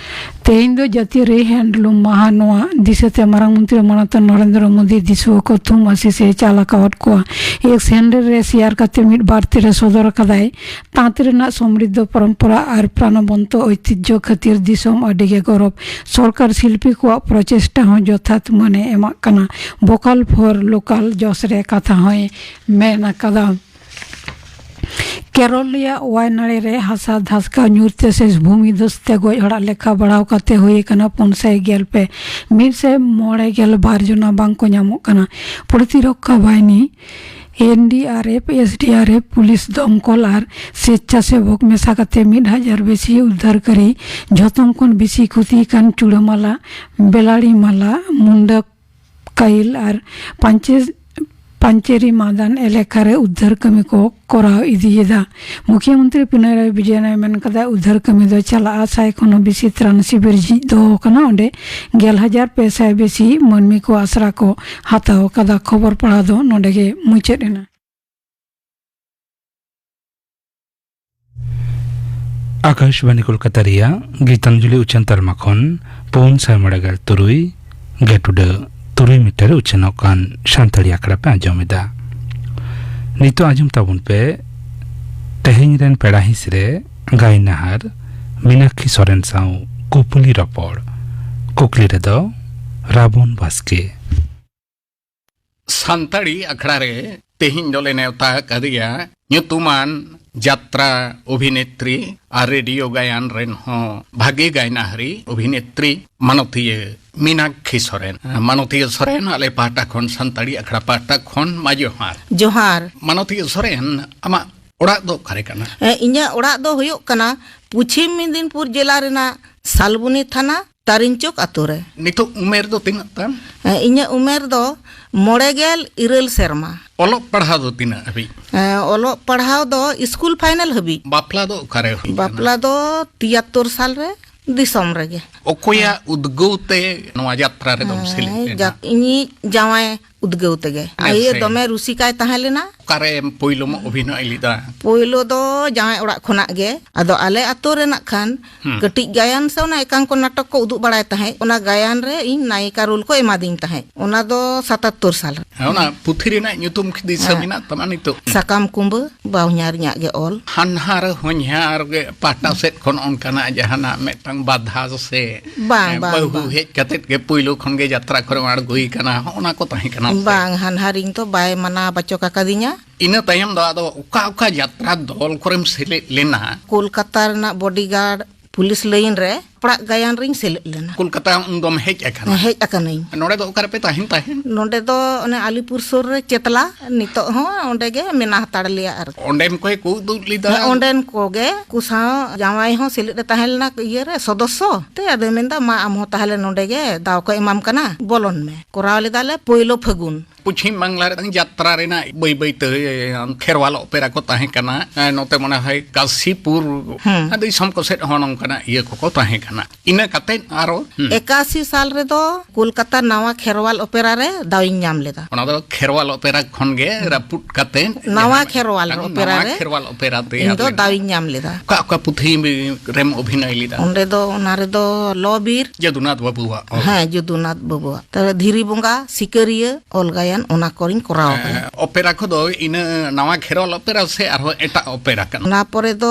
ᱛᱮᱦᱮᱧ ᱫᱚ ᱡᱟᱹᱛᱤᱭᱟᱹᱨᱤ ᱦᱮᱱᱰᱞᱩᱢ ᱢᱟᱦᱟ᱾ ᱱᱚᱣᱟ ᱫᱤᱥᱟᱹᱛᱮ ᱢᱟᱨᱟᱝ ᱢᱚᱱᱛᱨᱤ ᱢᱟᱱᱚᱛᱟᱱ ᱱᱚᱨᱮᱱᱫᱨᱚ ᱢᱳᱫᱤ ᱫᱤᱥᱩᱣᱟᱹ ᱠᱚ ᱛᱷᱩᱢ ᱟᱥᱤᱥ ᱮ ᱪᱟᱞ ᱟᱠᱟᱣᱟᱫ ᱠᱚᱣᱟ᱾ ᱮᱠᱥ ᱦᱮᱱᱰᱮᱞ ᱨᱮ ᱥᱮᱭᱟᱨ ᱠᱟᱛᱮ ᱢᱤᱫ ᱵᱟᱨᱛᱤ ᱨᱮ ᱥᱚᱫᱚᱨ ᱟᱠᱟᱫᱟᱭ, ᱛᱟᱸᱛ ᱨᱮᱱᱟᱜ ᱥᱚᱢᱨᱤᱫᱷᱚ ᱯᱚᱨᱚᱢᱯᱚᱨᱟ ᱟᱨ ᱯᱨᱟᱱᱚᱵᱚᱱᱛᱚ ᱳᱭᱛᱤᱡᱽᱡᱷᱚ ᱠᱷᱟᱹᱛᱤᱨ ᱫᱤᱥᱚᱢ ᱟᱹᱰᱤ ᱜᱮ ᱜᱚᱨᱚᱵᱽ᱾ ᱥᱚᱨᱠᱟᱨ ᱥᱤᱞᱯᱤ ᱠᱚᱣᱟᱜ ᱯᱨᱚᱪᱮᱥᱴᱟ ᱦᱚᱸ ᱡᱚᱛᱷᱟᱛ ᱢᱟᱹᱱᱮ ᱮᱢᱟᱜ ᱠᱟᱱᱟ᱾ ᱵᱷᱳᱠᱟᱞ ᱯᱷᱚᱨ ᱞᱳᱠᱟᱞ ᱡᱚᱥ ᱨᱮ ᱠᱟᱛᱷᱟ ᱦᱚᱸᱭ ᱢᱮᱱ ᱟᱠᱟᱫᱟ᱾ ᱠᱮᱨᱚᱞ ᱨᱮᱭᱟᱜ ᱣᱟᱭᱱᱟᱲᱮ ᱨᱮ ᱦᱟᱥᱟ ᱫᱷᱟᱥᱠᱟᱣ ᱧᱩᱨ ᱛᱮ ᱥᱮᱥ ᱵᱷᱩᱢᱤ ᱫᱷᱚᱥ ᱛᱮ ᱜᱚᱡ ᱦᱚᱲᱟᱜ ᱞᱮᱠᱷᱟ ᱵᱟᱲᱦᱟᱣ ᱠᱟᱛᱮ ᱦᱩᱭ ᱟᱠᱟᱱᱟ ᱯᱩᱱ ᱥᱟᱭ ᱜᱮᱞ ᱯᱮ᱾ ᱢᱤᱫ ᱥᱟᱭ ᱢᱚᱬᱮ ᱜᱮᱞ ᱵᱟᱨ ᱡᱚᱱᱟ ᱵᱟᱝ ᱠᱚ ᱧᱟᱢᱚᱜ ᱠᱟᱱᱟ᱾ ᱯᱨᱚᱛᱤᱨᱚᱠᱠᱷᱟ ᱵᱟᱦᱤᱱᱤ, ᱮᱱ ᱰᱤ R F, S D R F, police, ᱫᱚᱢᱠᱚᱞ ᱟᱨ ᱥᱮᱪᱪᱷᱟᱥᱮᱵᱚᱠ ᱢᱮᱥᱟ ᱠᱟᱛᱮ ᱢᱤᱫ ᱦᱟᱡᱟᱨ ᱵᱮᱥᱤ ᱩᱫᱽᱫᱷᱟᱨᱠᱟᱨᱤ, ᱡᱷᱚᱛᱚᱢ ᱠᱷᱚᱱ ᱵᱮᱥᱤ ᱠᱷᱚᱛᱤ ᱠᱟᱱ ᱪᱩᱲᱟᱹᱢᱟᱞᱟ, ᱵᱮᱞᱟᱲᱤᱢᱟᱞᱟ, ᱢᱩᱱᱰᱟ ᱠᱟᱭᱤᱞ ᱟᱨ ᱯᱟᱧᱪᱮ-, ᱯᱟᱧᱪᱮᱨᱤ ᱢᱟᱫᱟᱱ ᱮᱞᱟᱠᱟ ᱨᱮ ᱩᱫᱽᱫᱷᱟᱨ ᱠᱟᱹᱢᱤ ᱠᱚ ᱠᱚᱨᱟᱣ ᱤᱫᱤᱭᱮᱫᱟ᱾ ᱢᱩᱠᱷᱭᱚᱢᱚᱱᱛᱨᱤ ᱯᱤᱱᱟᱨᱟᱭ ᱵᱤᱡᱚᱭᱚᱱ ᱮ ᱢᱮᱱ ᱠᱟᱫᱟ, ᱩᱫᱽᱫᱷᱟᱨ ᱠᱟᱹᱢᱤ ᱫᱚ ᱪᱟᱞᱟᱜᱼᱟ᱾ ᱥᱟᱭ ᱠᱷᱚᱱ ᱦᱚᱸ ᱵᱮᱥᱤ ᱛᱨᱟᱱ ᱥᱤᱵᱤᱨ ᱡᱷᱤᱡ ᱫᱚᱦᱚ ᱟᱠᱟᱱᱟ᱾ ᱚᱸᱰᱮ ᱜᱮᱞ ᱦᱟᱡᱟᱨ ᱯᱮ ᱥᱟᱭ ᱵᱮᱥᱤ ᱢᱟᱹᱱᱢᱤ ᱠᱚ ᱟᱥᱨᱟ ᱠᱚ ᱦᱟᱛᱟᱣ ᱟᱠᱟᱫᱟ᱾ ᱠᱷᱚᱵᱚᱨ ᱯᱟᱲᱦᱟᱣ ᱫᱚ ᱱᱚᱸᱰᱮ ᱜᱮ ᱢᱩᱪᱟᱹᱫ ᱮᱱᱟ᱾ ᱟᱠᱟᱥᱵᱟᱱᱤ ᱠᱳᱞᱠᱟᱛᱟ ᱨᱮᱭᱟᱜ ᱜᱤᱛᱟᱧᱡᱚᱞᱤ ᱩᱪᱷᱟᱹᱱ ᱛᱟᱞᱢᱟ ᱠᱷᱚᱱ ᱯᱩᱱ ᱥᱟᱭ ᱢᱚᱬᱮ ᱜᱮᱞ ᱛᱩᱨᱩᱭ ᱜᱮᱴᱩᱰᱟᱹ ᱛᱩᱨᱩᱭ ᱢᱤᱴᱟᱨ ᱩᱪᱷᱟᱹᱱᱚᱜ ᱠᱟᱱ ᱥᱟᱱᱛᱟᱲᱤ ᱟᱠᱷᱲᱟ ᱯᱮ ᱟᱸᱡᱚᱢ ᱮᱫᱟ᱾ ᱱᱤᱛᱚᱜ ᱟᱸᱡᱚᱢ ᱛᱟᱵᱚᱱ ᱯᱮ ᱛᱮᱦᱮᱧ ᱨᱮᱱ ᱯᱮᱲᱟ ᱦᱤᱸᱥ ᱨᱮ ᱜᱟᱭᱱᱟᱦᱟᱨ ᱢᱤᱱᱟᱠᱠᱷᱤ ᱥᱚᱨᱮᱱ ᱥᱟᱶ ᱠᱩᱯᱩᱞᱤ ᱨᱚᱯᱚᱲ᱾ ᱠᱩᱠᱞᱤ ᱨᱮᱫᱚ ᱨᱟᱵᱚᱱ ᱵᱟᱥᱠᱮ᱾ ᱥᱟᱱᱛᱟᱲᱤ ᱟᱠᱷᱲᱟ ᱨᱮ ᱛᱮᱦᱮᱧ ᱫᱚᱞᱮ ᱱᱮᱣᱛᱟ ᱟᱠᱟᱫᱮᱭᱟ ᱧᱩᱛᱩᱢᱟᱱ ᱡᱟᱛᱨᱟ ᱚᱵᱷᱤᱱᱮᱛᱨᱤ ᱟᱨ ᱨᱮᱰᱤᱭᱳ ᱜᱟᱭᱟᱱ ᱨᱮᱱ ᱦᱚᱸ ᱵᱷᱟᱜᱮ ᱜᱟᱭᱱᱟᱦᱟᱨᱤ ᱚᱵᱷᱤᱱᱮᱛᱨᱤ ᱢᱟᱱᱚᱛᱤᱭᱟᱹ ᱢᱤᱱᱟᱠᱠᱷᱤ ᱥᱚᱨᱮᱱ᱾ ᱢᱟᱱᱚᱛᱤᱭᱟᱹ ᱥᱚᱨᱮᱱ, ᱟᱞᱮ ᱯᱟᱦᱴᱟ ᱠᱷᱚᱱ, ᱥᱟᱱᱛᱟᱲᱤ ᱟᱠᱷᱲᱟ ᱯᱟᱦᱴᱟ ᱠᱷᱚᱱ ᱢᱟ ᱡᱚᱦᱟᱨ᱾ ᱡᱚᱦᱟᱨ᱾ ᱢᱟᱱᱚᱛᱤᱭᱟᱹ ᱥᱚᱨᱮᱱ, ᱟᱢᱟᱜ ᱚᱲᱟᱜ ᱫᱚ ᱚᱠᱟᱨᱮ ᱠᱟᱱᱟ? ᱮ, ᱤᱧᱟᱹᱜ ᱚᱲᱟᱜ ᱫᱚ ᱦᱩᱭᱩᱜ ᱠᱟᱱᱟ ᱯᱚᱪᱷᱤᱢ ᱢᱮᱫᱤᱱᱯᱩᱨ ᱡᱮᱞᱟ ᱨᱮᱱᱟᱜ ᱥᱟᱞᱵᱚᱱᱤ ᱛᱷᱟᱱᱟ, ᱛᱟᱨᱤᱧ ᱪᱚᱠ ᱟᱛᱳ ᱨᱮ᱾ ᱱᱤᱛᱚᱜ ᱩᱢᱮᱨ ᱫᱚ ᱛᱤᱱᱟᱹᱜ ᱛᱟᱢ? ᱮ, ᱤᱧᱟᱹᱜ ᱩᱢᱮᱨ ᱫᱚ ᱢᱚᱬᱮ ᱜᱮᱞ ᱤᱨᱟᱹᱞ ᱥᱮᱨᱢᱟ᱾ ᱚᱞᱚᱜ ᱯᱟᱲᱦᱟᱣ ᱫᱚ ᱛᱤᱱᱟᱹᱜ ᱦᱟᱹᱵᱤᱡ? ᱮ, ᱚᱞᱚᱜ ᱯᱟᱲᱦᱟᱣ ᱫᱚ ᱥᱠᱩᱞ ᱯᱷᱟᱭᱱᱮᱞ ᱦᱟᱹᱵᱤᱡ᱾ ᱵᱟᱯᱞᱟ ᱫᱚ ᱚᱠᱟᱨᱮ ᱦᱩᱭ ᱠᱟᱱᱟ? ᱵᱟᱯᱞᱟ ᱫᱚ ᱛᱤᱭᱟᱛᱛᱳᱨ ᱥᱟᱞ ᱨᱮ ᱫᱤᱥᱚᱢ ᱨᱮᱜᱮ᱾ ᱚᱠᱚᱭᱟᱜ ᱩᱫᱽᱜᱟᱹᱣ ᱛᱮ ᱱᱚᱣᱟ ᱡᱟᱛᱨᱟ ᱨᱮᱫᱚᱢ ᱦᱮᱸ, ᱥᱮᱞᱮᱫ ᱞᱮᱱᱟ? ᱡᱟ-, ᱤᱧᱤᱡ ᱡᱟᱶᱟᱭ ᱩᱫᱽᱜᱟᱹᱣ ᱛᱮᱜᱮ᱾ ᱟᱡ ᱟᱭᱳ ᱥᱮ᱾ ᱫᱚᱢᱮ ᱨᱩᱥᱤᱠᱟᱭ ᱛᱟᱦᱮᱸ ᱞᱮᱱᱟ᱾ ᱚᱠᱟᱨᱮᱢ ᱯᱳᱭᱞᱳᱢ ᱚᱵᱷᱤᱱᱚᱭ ᱞᱮᱫᱟ? ᱯᱳᱭᱞᱳ ᱫᱚ ᱡᱟᱶᱟᱭ ᱚᱲᱟᱜ ᱠᱷᱚᱱᱟᱜ ᱜᱮ᱾ ᱟᱫᱚ ᱟᱞᱮ ᱟᱛᱳ ᱨᱮ ᱱᱟᱜ ᱠᱷᱟᱱ ᱦᱩᱸ᱾ ᱠᱟᱹᱴᱤᱡ ᱜᱟᱭᱟᱱ ᱥᱮ ᱚᱱᱟ ᱮᱠᱟᱝᱠᱚ ᱱᱟᱴᱚᱠ ᱠᱚ ᱩᱫᱩᱜ ᱵᱟᱲᱟᱭ ᱛᱟᱦᱮᱸᱫ, ᱚᱱᱟ ᱜᱟᱭᱟᱱ ᱨᱮ ᱤᱧ ᱱᱟᱭᱤᱠᱟ ᱨᱳᱞ ᱠᱚ ᱮᱢᱟᱫᱤᱧ ᱛᱟᱦᱮᱸᱫ᱾ ᱚᱱᱟ ᱫᱚ ᱥᱟᱛᱟᱛᱛᱳᱨ ᱥᱟᱞ ᱨᱮ᱾ ᱚᱱᱟ ᱯᱩᱛᱷᱤ ᱨᱮᱱᱟᱜ ᱧᱩᱛᱩᱢ ᱠᱤ ᱫᱤᱥᱟᱹ ᱦᱮᱸ᱾ ᱢᱮᱱᱟᱜ ᱛᱟᱢᱟ ᱱᱤᱛᱚᱜ? ᱥᱟᱠᱟᱢ ᱠᱩᱢᱵᱟᱹ, ᱵᱟᱦᱚᱧᱦᱟᱨ ᱤᱧᱟᱹᱜ ᱜᱮ ᱚᱞ᱾ ᱦᱟᱱᱦᱟᱨ ᱦᱚᱧᱦᱟᱨ ᱜᱮ ᱯᱟᱦᱴᱟ ᱥᱮᱫ ᱠᱷᱚᱱ ᱚᱱᱠᱟᱱᱟᱜ ᱡᱟᱦᱟᱱᱟᱜ ᱢᱤᱫᱴᱟᱝ ᱵᱟᱫᱷᱟ ᱥᱮ, ᱵᱟᱝ, ᱮ, ᱵᱟᱝ, ᱵᱟᱹᱦᱩ ᱵᱟᱝ᱾ ᱦᱮᱡ ᱠᱟᱛᱮᱫ ᱜᱮ ᱯᱳᱭᱞᱳ ᱠᱷᱚᱱ ᱜᱮ ᱡᱟᱛᱨᱟ ᱠᱚᱨᱮ ᱟᱬᱜᱚᱭ ᱠᱟᱱᱟ, ᱦᱚᱸᱜᱼᱚ ᱱᱟ ᱠᱚ ᱛᱟᱦᱮᱸ ᱠᱟᱱᱟ? ᱵᱟᱝ, ᱦᱟᱱᱦᱟᱨᱤᱧ ᱫᱚ ᱵᱟᱭ ᱢᱟᱱᱟ ᱵᱟᱪᱚᱠ ᱟᱠᱟᱫᱤᱧᱟ᱾ ᱤᱱᱟᱹ ᱛᱟᱭᱚᱢ ᱫᱚ ᱟᱫᱚ ᱚᱠᱟ ᱚᱠᱟ ᱡᱟᱛᱨᱟ ᱫᱚᱞ ᱠᱚᱨᱮᱢ ᱥᱮᱞᱮᱫ ᱞᱮᱱᱟ? ᱠᱳᱞᱠᱟᱛᱟ ᱨᱮᱱᱟᱜ ᱵᱚᱰᱤᱜᱟᱨᱰ ᱯᱩᱞᱤᱥ ᱞᱟᱭᱤᱱ ᱨᱮ ᱯᱟᱲᱟᱜ ᱜᱟᱭᱟᱱ ᱨᱤᱧ ᱥᱮᱞᱮᱫ ᱞᱮᱱᱟ᱾ ᱠᱳᱞᱠᱟᱛᱟ ᱩᱱ ᱫᱚᱢ ᱦᱮᱡ ᱟᱠᱟᱱᱟ? ᱦᱮᱡ ᱟᱠᱟᱱᱟᱹᱧ᱾ ᱱᱚᱰᱮ ᱫᱚ ᱚᱠᱟ ᱨᱮᱯᱮ ᱛᱟᱦᱮᱱ ᱛᱟᱦᱮᱸᱫ? ᱱᱚᱰᱮ ᱫᱚ ᱚᱱᱮ ᱟᱞᱤᱯᱩᱨ ᱥᱩᱨ ᱨᱮ ᱪᱮᱛᱞᱟ, ᱱᱤᱛᱚᱜ ᱦᱚᱸ ᱚᱸᱰᱮ ᱜᱮ ᱢᱮᱱᱟᱜ ᱦᱟᱛᱟᱲ ᱞᱮᱭᱟ᱾ ᱟᱨ ᱚᱸᱰᱮᱱ ᱠᱚᱭ ᱠᱚ ᱩᱫᱩᱜ ᱞᱮᱫᱟ? ᱦᱮᱸ, ᱚᱸᱰᱮᱱ ᱠᱚᱜᱮ᱾ ᱠᱩ ᱥᱟᱶ ᱡᱟᱶᱟᱭ ᱦᱚᱸ ᱥᱮᱞᱮᱫ ᱮ ᱛᱟᱦᱮᱸ ᱞᱮᱱᱟ ᱤᱭᱟᱹ ᱨᱮ, ᱥᱚᱫᱚᱥᱥᱚ᱾ ᱛᱮ ᱟᱫᱚᱭ ᱢᱮᱱᱫᱟ, "ᱢᱟ, ᱟᱢ ᱦᱚᱸ ᱛᱟᱦᱞᱮ ᱱᱚᱰᱮ ᱜᱮ ᱫᱟᱣ ᱠᱚ ᱮᱢᱟᱢ ᱠᱟᱱᱟ, ᱵᱚᱞᱚᱱ ᱢᱮ᱾" ᱠᱚᱨᱟᱣ ᱞᱮᱫᱟ ᱞᱮ ᱯᱳᱭᱞᱳ ᱯᱷᱟᱹᱜᱩᱱ᱾ ᱯᱚᱪᱷᱤᱢ ᱵᱟᱝᱞᱟ ᱨᱮ ᱡᱟᱛᱨᱟ ᱨᱮᱱᱟᱜ ᱵᱟᱹᱭ ᱵᱟᱹᱭ ᱛᱮ ᱠᱷᱮᱨᱣᱟᱞ ᱚᱯᱮᱨᱟ ᱠᱚ ᱛᱟᱦᱮᱸ ᱠᱟᱱᱟ᱾ ᱮ, ᱱᱚᱛᱮ ᱢᱚᱱᱮ ᱦᱚᱭ ᱠᱟᱥᱤᱯᱩᱨ ᱦᱩᱸ᱾ ᱫᱤᱥᱚᱢ ᱠᱚ ᱥᱮᱫ ᱦᱚᱸ ᱱᱚᱝᱠᱟᱱᱟᱜ ᱤᱭᱟᱹ ᱠᱚᱠᱚ ᱛᱟᱦᱮᱸ ᱠᱟᱱᱟ᱾ ᱤᱱᱟᱹ ᱠᱟᱛᱮ ᱟᱨᱚ, ᱦᱩᱸ᱾ ᱮᱠᱟᱥᱤ ᱥᱟᱞ ᱨᱮᱫᱚ ᱠᱳᱞᱠᱟᱛᱟ ᱱᱟᱣᱟ ᱠᱷᱮᱨᱣᱟᱞ ᱚᱯᱮᱨᱟ ᱨᱮ ᱫᱟᱣ ᱤᱧ ᱧᱟᱢ ᱞᱮᱫᱟ᱾ ᱚᱱᱟ ᱫᱚ ᱠᱷᱮᱨᱣᱟᱞ ᱚᱯᱮᱨᱟ ᱠᱷᱚᱱ ᱜᱮ ᱨᱟᱹᱯᱩᱫ ᱠᱟᱛᱮ ᱱᱟᱣᱟ ᱡᱟᱦᱟᱸ ᱠᱷᱮᱨᱣᱟᱞ ᱢᱤᱫᱴᱟᱝ ᱚᱯᱮᱨᱟ ᱱᱟᱣᱟ ᱨᱮ ᱠᱷᱮᱨᱣᱟᱞ ᱚᱯᱮᱨᱟ ᱛᱮᱭᱟᱨ ᱤᱧ ᱫᱚ ᱞᱮᱱᱟ᱾ ᱫᱟᱣ ᱤᱧ ᱧᱟᱢ ᱞᱮᱫᱟ᱾ ᱚᱠᱟ ᱚᱠᱟ ᱯᱩᱛᱷᱤ ᱨᱮᱢ ᱚᱵᱷᱤᱱᱚᱭ ᱞᱮᱫᱟ? ᱚᱸᱰᱮ ᱫᱚ, ᱚᱱᱟ ᱨᱮᱫᱚ ᱞᱚ ᱵᱤᱨ᱾ ᱡᱚᱫᱩᱱᱟᱛᱷ ᱵᱟᱹᱵᱩᱣᱟᱜ ᱚᱞ᱾ ᱦᱮᱸ, ᱡᱚᱫᱩᱱᱟᱛᱷ ᱵᱟᱹᱵᱩᱣᱟᱜ᱾ ᱛᱟᱦᱞᱮ ᱫᱷᱤᱨᱤ ᱵᱚᱸᱜᱟ, ᱥᱤᱠᱟᱹᱨᱤᱭᱟᱹ, ᱚᱞ ᱜᱟᱭᱟᱱ, ᱚᱱᱟ ᱠᱚᱨᱤᱧ ᱠᱚᱨᱟᱣ ᱟᱠᱟᱫᱟ᱾ ᱮᱸ, ᱚᱯᱮᱨᱟ ᱠᱚᱫᱚ ᱤᱱᱟᱹ ᱱᱟᱣᱟ ᱠᱷᱮᱨᱣᱟᱞ ᱚᱯᱮᱨᱟ ᱥᱮ ᱟᱨᱦᱚᱸ ᱮᱴᱟᱜ ᱚᱯᱮᱨᱟ ᱠᱟᱱᱟ? ᱚᱱᱟ ᱯᱚᱨᱮ ᱫᱚ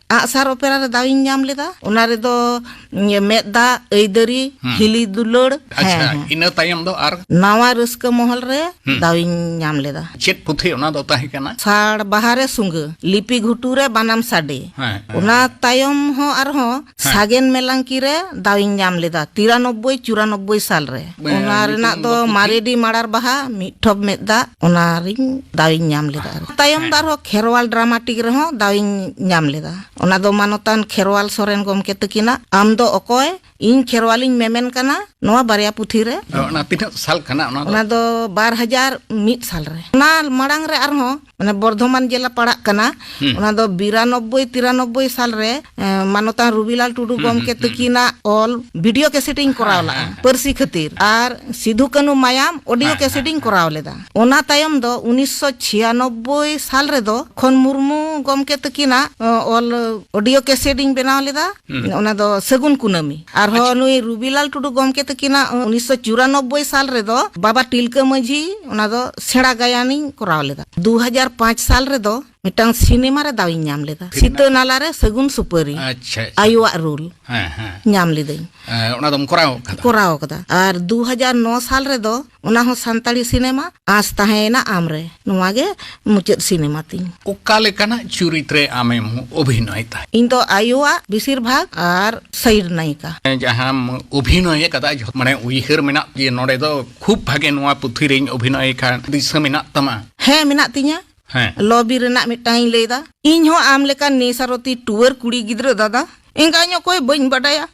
ᱟᱜᱼᱥᱟᱨ ᱚᱯᱮᱨᱟ ᱨᱮ ᱫᱟᱣ ᱤᱧ ᱧᱟᱢ ᱞᱮᱫᱟ᱾ ᱚᱱᱟ ᱨᱮᱫᱚ, ᱤᱭᱟᱹ, ᱢᱮᱫ ᱫᱟᱜ, ᱟᱹᱭᱫᱟᱹᱨᱤ, ᱦᱩᱸ᱾ ᱦᱤᱞᱤ ᱫᱩᱞᱟᱹᱲ᱾ ᱟᱪᱪᱷᱟ, ᱦᱮᱸ, ᱦᱮᱸ᱾ ᱤᱱᱟᱹ ᱛᱟᱭᱚᱢ ᱫᱚ ᱟᱨ? ᱱᱟᱣᱟ ᱨᱟᱹᱥᱠᱟᱹ ᱢᱚᱦᱚᱞ ᱨᱮ ᱦᱩᱸ᱾ ᱫᱟᱣ ᱤᱧ ᱧᱟᱢ ᱞᱮᱫᱟ᱾ ᱪᱮᱫ ᱯᱩᱛᱷᱤ ᱚᱱᱟ ᱫᱚ ᱛᱟᱦᱮᱸ ᱠᱟᱱᱟ? ᱥᱟᱲ ᱵᱟᱦᱟ ᱨᱮ ᱥᱩᱸᱜᱟᱹ, ᱞᱤᱯᱤ ᱜᱷᱩᱴᱩ ᱨᱮ ᱵᱟᱱᱟᱢ ᱥᱟᱰᱮ᱾ ᱦᱮᱸ, ᱦᱮᱸ᱾ ᱚᱱᱟ ᱛᱟᱭᱚᱢ ᱦᱚᱸ ᱟᱨᱦᱚᱸ ᱦᱮᱸ᱾ ᱥᱟᱜᱮᱱ ᱢᱮᱞᱟᱝᱠᱤ ᱨᱮ ᱫᱟᱣ ᱤᱧ ᱧᱟᱢ ᱞᱮᱫᱟ, ᱛᱤᱨᱟᱱᱚᱵᱵᱳᱭ ᱪᱩᱨᱟᱱᱚᱵᱵᱳᱭ ᱥᱟᱞ ᱨᱮ᱾ ᱦᱮᱸ, ᱚᱱᱟ ᱧᱩᱛᱩᱢ ᱨᱮᱱᱟᱜ ᱫᱚ ᱫᱚ ᱯᱩᱛᱷᱤ? ᱢᱟᱨᱮᱰᱤ ᱢᱟᱲᱟᱨ ᱵᱟᱦᱟ, ᱢᱤᱫ ᱴᱷᱚᱯ ᱢᱮᱫ ᱫᱟᱜ, ᱚᱱᱟ ᱨᱤᱧ ᱫᱟᱣ ᱤᱧ ᱧᱟᱢ ᱞᱮᱫᱟ᱾ ᱛᱟᱭᱚᱢ ᱫᱚ ᱦᱮᱸ᱾ ᱟᱨᱦᱚᱸ ᱠᱷᱮᱨᱣᱟᱞ ᱰᱨᱟᱢᱟᱴᱤᱠ ᱨᱮᱦᱚᱸ ᱫᱟᱣ ᱤᱧ ᱧᱟᱢ ᱞᱮᱫᱟ᱾ ᱚᱱᱟ ᱫᱚ ᱢᱟᱱᱚᱛᱟᱱ ᱠᱷᱮᱨᱣᱟᱞ ᱥᱚᱨᱮᱱ ᱜᱚᱢᱠᱮ ᱛᱟᱹᱠᱤᱱᱟᱜ ᱟᱢ ᱫᱚ ᱚᱠᱚᱭ, ᱤᱧ ᱠᱷᱮᱨᱣᱟᱞᱤᱧ ᱢᱮᱢᱮᱱ ᱠᱟᱱᱟ, ᱱᱚᱣᱟ ᱵᱟᱨᱭᱟ ᱯᱩᱛᱷᱤ ᱨᱮ᱾ ᱚᱱᱟ ᱛᱤᱱᱟᱹᱜ ᱥᱟᱞ ᱠᱟᱱᱟ ᱚᱱᱟ ᱫᱚ? ᱚᱱᱟ ᱫᱚ ᱵᱟᱨ ᱦᱟᱡᱟᱨ ᱢᱤᱫ ᱥᱟᱞ ᱨᱮ᱾ ᱚᱱᱟ ᱢᱟᱲᱟᱝ ᱨᱮ ᱟᱨᱦᱚᱸ, ᱢᱟᱱᱮ, ᱵᱚᱨᱫᱷᱚᱢᱟᱱ ᱡᱮᱞᱟ ᱯᱟᱲᱟᱜ ᱠᱟᱱᱟ᱾ ᱦᱩᱸ᱾ ᱚᱱᱟ ᱫᱚ ᱵᱤᱨᱟᱱᱚᱵᱵᱳᱭ ᱛᱤᱨᱟᱱᱚᱵᱵᱳᱭ ᱥᱟᱞ ᱨᱮ, ᱮ, ᱢᱟᱱᱚᱛᱟᱱ ᱨᱩᱵᱤᱞᱟᱞ ᱴᱩᱰᱩ ᱦᱩᱸ, ᱜᱚᱢᱠᱮ ᱦᱩᱸ, ᱦᱩᱸ᱾ ᱛᱟᱹᱠᱤᱱᱟᱜ ᱚᱞ ᱵᱷᱤᱰᱤᱭᱳ ᱠᱮᱥᱮᱴ ᱤᱧ ᱠᱚᱨᱟᱣ ᱦᱮᱸ, ᱞᱟᱜᱼᱟ, ᱦᱮᱸ, ᱦᱮᱸ᱾ ᱯᱟᱹᱨᱥᱤ ᱠᱷᱟᱹᱛᱤᱨ᱾ ᱟᱨ ᱥᱤᱫᱷᱩ ᱠᱟᱹᱱᱦᱩ ᱢᱟᱭᱟᱢ ᱚᱰᱤᱭᱳ ᱦᱮᱸ, ᱠᱮᱥᱮᱴ ᱦᱮᱸ, ᱤᱧ ᱦᱮᱸ᱾ ᱠᱚᱨᱟᱣ ᱞᱮᱫᱟ᱾ ᱚᱱᱟ ᱛᱟᱭᱚᱢ ᱫᱚ ᱩᱱᱤᱥᱥᱚ ᱪᱷᱤᱭᱟᱱᱚᱵᱵᱳᱭ ᱥᱟᱞ ᱨᱮᱫᱚ ᱠᱷᱚᱱ ᱢᱩᱨᱢᱩ ᱜᱚᱢᱠᱮ ᱛᱟᱹᱠᱤᱱᱟᱜ, ᱚ, ᱚᱞ ᱚᱰᱤᱭᱳ ᱠᱮᱥᱮᱴ ᱤᱧ ᱵᱮᱱᱟᱣ ᱞᱮᱫᱟ᱾ ᱦᱩᱸ᱾ ᱚᱱᱟ ᱫᱚ ᱥᱟᱹᱜᱩᱱ ᱠᱩᱱᱟᱹᱢᱤ᱾ ᱟᱨᱦᱚᱸ ᱟᱪᱪᱷᱟ᱾ ᱱᱩᱭ ᱨᱩᱵᱤᱞᱟᱞ ᱴᱩᱰᱩ ᱜᱚᱢᱠᱮ ᱛᱟᱹᱠᱤᱱᱟᱜ ᱩᱱᱤᱥᱥᱚ ᱪᱩᱨᱟᱱᱚᱵᱵᱳᱭ ᱥᱟᱞ ᱨᱮᱫᱚ ᱵᱟᱵᱟ ᱛᱤᱞᱠᱟᱹ ᱢᱟᱹᱡᱷᱤ, ᱚᱱᱟ ᱫᱚ ᱥᱮᱬᱟ ᱜᱟᱭᱟᱱᱤᱧ ᱠᱚᱨᱟᱣ ᱞᱮᱫᱟ᱾ ᱫᱩ ᱦᱟᱡᱟᱨ ᱯᱟᱸᱪ ᱥᱟᱞ ᱨᱮᱫᱚ ᱢᱤᱫᱴᱟᱝ ᱥᱤᱱᱮᱢᱟ ᱨᱮ ᱫᱟᱣ ᱤᱧ ᱧᱟᱢ ᱞᱮᱫᱟ᱾ ᱯᱷᱤᱨ ᱥᱤᱛᱟᱹ ᱱᱟᱞᱟ ᱨᱮ ᱥᱟᱹᱜᱩᱱ ᱥᱩᱯᱟᱹᱨᱤ᱾ ᱟᱪᱪᱷᱟ, ᱟᱪᱪᱷᱟ᱾ ᱟᱭᱳᱣᱟᱜ ᱨᱳᱞ᱾ ᱦᱮᱸ, ᱦᱮᱸ᱾ ᱧᱟᱢ ᱞᱤᱫᱟᱹᱧ᱾ ᱦᱮᱸ, ᱚᱱᱟ ᱫᱚᱢ ᱠᱚᱨᱟᱣ ᱠᱟᱫᱟ? ᱠᱚᱨᱟᱣ ᱠᱟᱫᱟ᱾ ᱟᱨ ᱫᱩ ᱦᱟᱡᱟᱨ ᱱᱚ ᱥᱟᱞ ᱨᱮᱫᱚ ᱚᱱᱟ ᱦᱚᱸ ᱥᱟᱱᱛᱟᱲᱤ ᱥᱤᱱᱮᱢᱟ, ᱟᱸᱥ ᱛᱟᱦᱮᱸᱭᱮᱱᱟ ᱟᱢᱨᱮ, ᱱᱚᱣᱟ ᱜᱮ ᱢᱩᱪᱟᱹᱫ ᱥᱤᱱᱮᱢᱟ ᱛᱤᱧ᱾ ᱚᱠᱟ ᱞᱮᱠᱟᱱᱟᱜ ᱪᱩᱨᱤᱛ ᱨᱮ ᱟᱢᱮᱢ ᱚᱵᱷᱤᱱᱚᱭ ᱛᱟᱦᱮᱸᱫ? ᱤᱧ ᱫᱚ ᱟᱭᱳᱣᱟᱜ ᱵᱮᱥᱤᱨ ᱵᱷᱟᱜᱽ ᱟᱨ ᱥᱟᱭᱤᱰ ᱱᱟᱭᱤᱠᱟ᱾ ᱡᱟᱦᱟᱸᱢ ᱚᱵᱷᱤᱱᱚᱭ ᱟᱠᱟᱫᱟ, ᱡᱷᱚ-, ᱢᱟᱱᱮ ᱩᱭᱦᱟᱹᱨ ᱢᱮᱱᱟᱜ ᱡᱮ ᱱᱚᱰᱮ ᱫᱚ ᱠᱷᱩᱵ ᱵᱷᱟᱜᱮ ᱱᱚᱣᱟ ᱯᱩᱛᱷᱤ ᱨᱮᱧ ᱚᱵᱷᱤᱱᱚᱭ ᱠᱷᱟᱱ ᱫᱤᱥᱟᱹ ᱢᱮᱱᱟᱜ ᱛᱟᱢᱟ? ᱦᱮᱸ, ᱢᱮᱱᱟᱜ ᱛᱤᱧᱟ᱾ ᱦᱮᱸ᱾ ᱞᱚ ᱵᱤᱨ ᱨᱮᱱᱟᱜ ᱢᱤᱫᱴᱟᱝ ᱤᱧ ᱞᱟᱹᱭᱫᱟ᱾ ᱤᱧ ᱦᱚᱸ ᱟᱢ ᱞᱮᱠᱟᱱ ᱱᱤᱥᱟᱨᱚᱛᱤ ᱴᱩᱣᱟᱹᱨ ᱠᱩᱲᱤ ᱜᱤᱫᱽᱨᱟᱹ ᱫᱟᱫᱟ, ᱮᱸᱜᱟᱧ ᱚᱠᱚᱭ ᱵᱟᱹᱧ ᱵᱟᱰᱟᱭᱟ,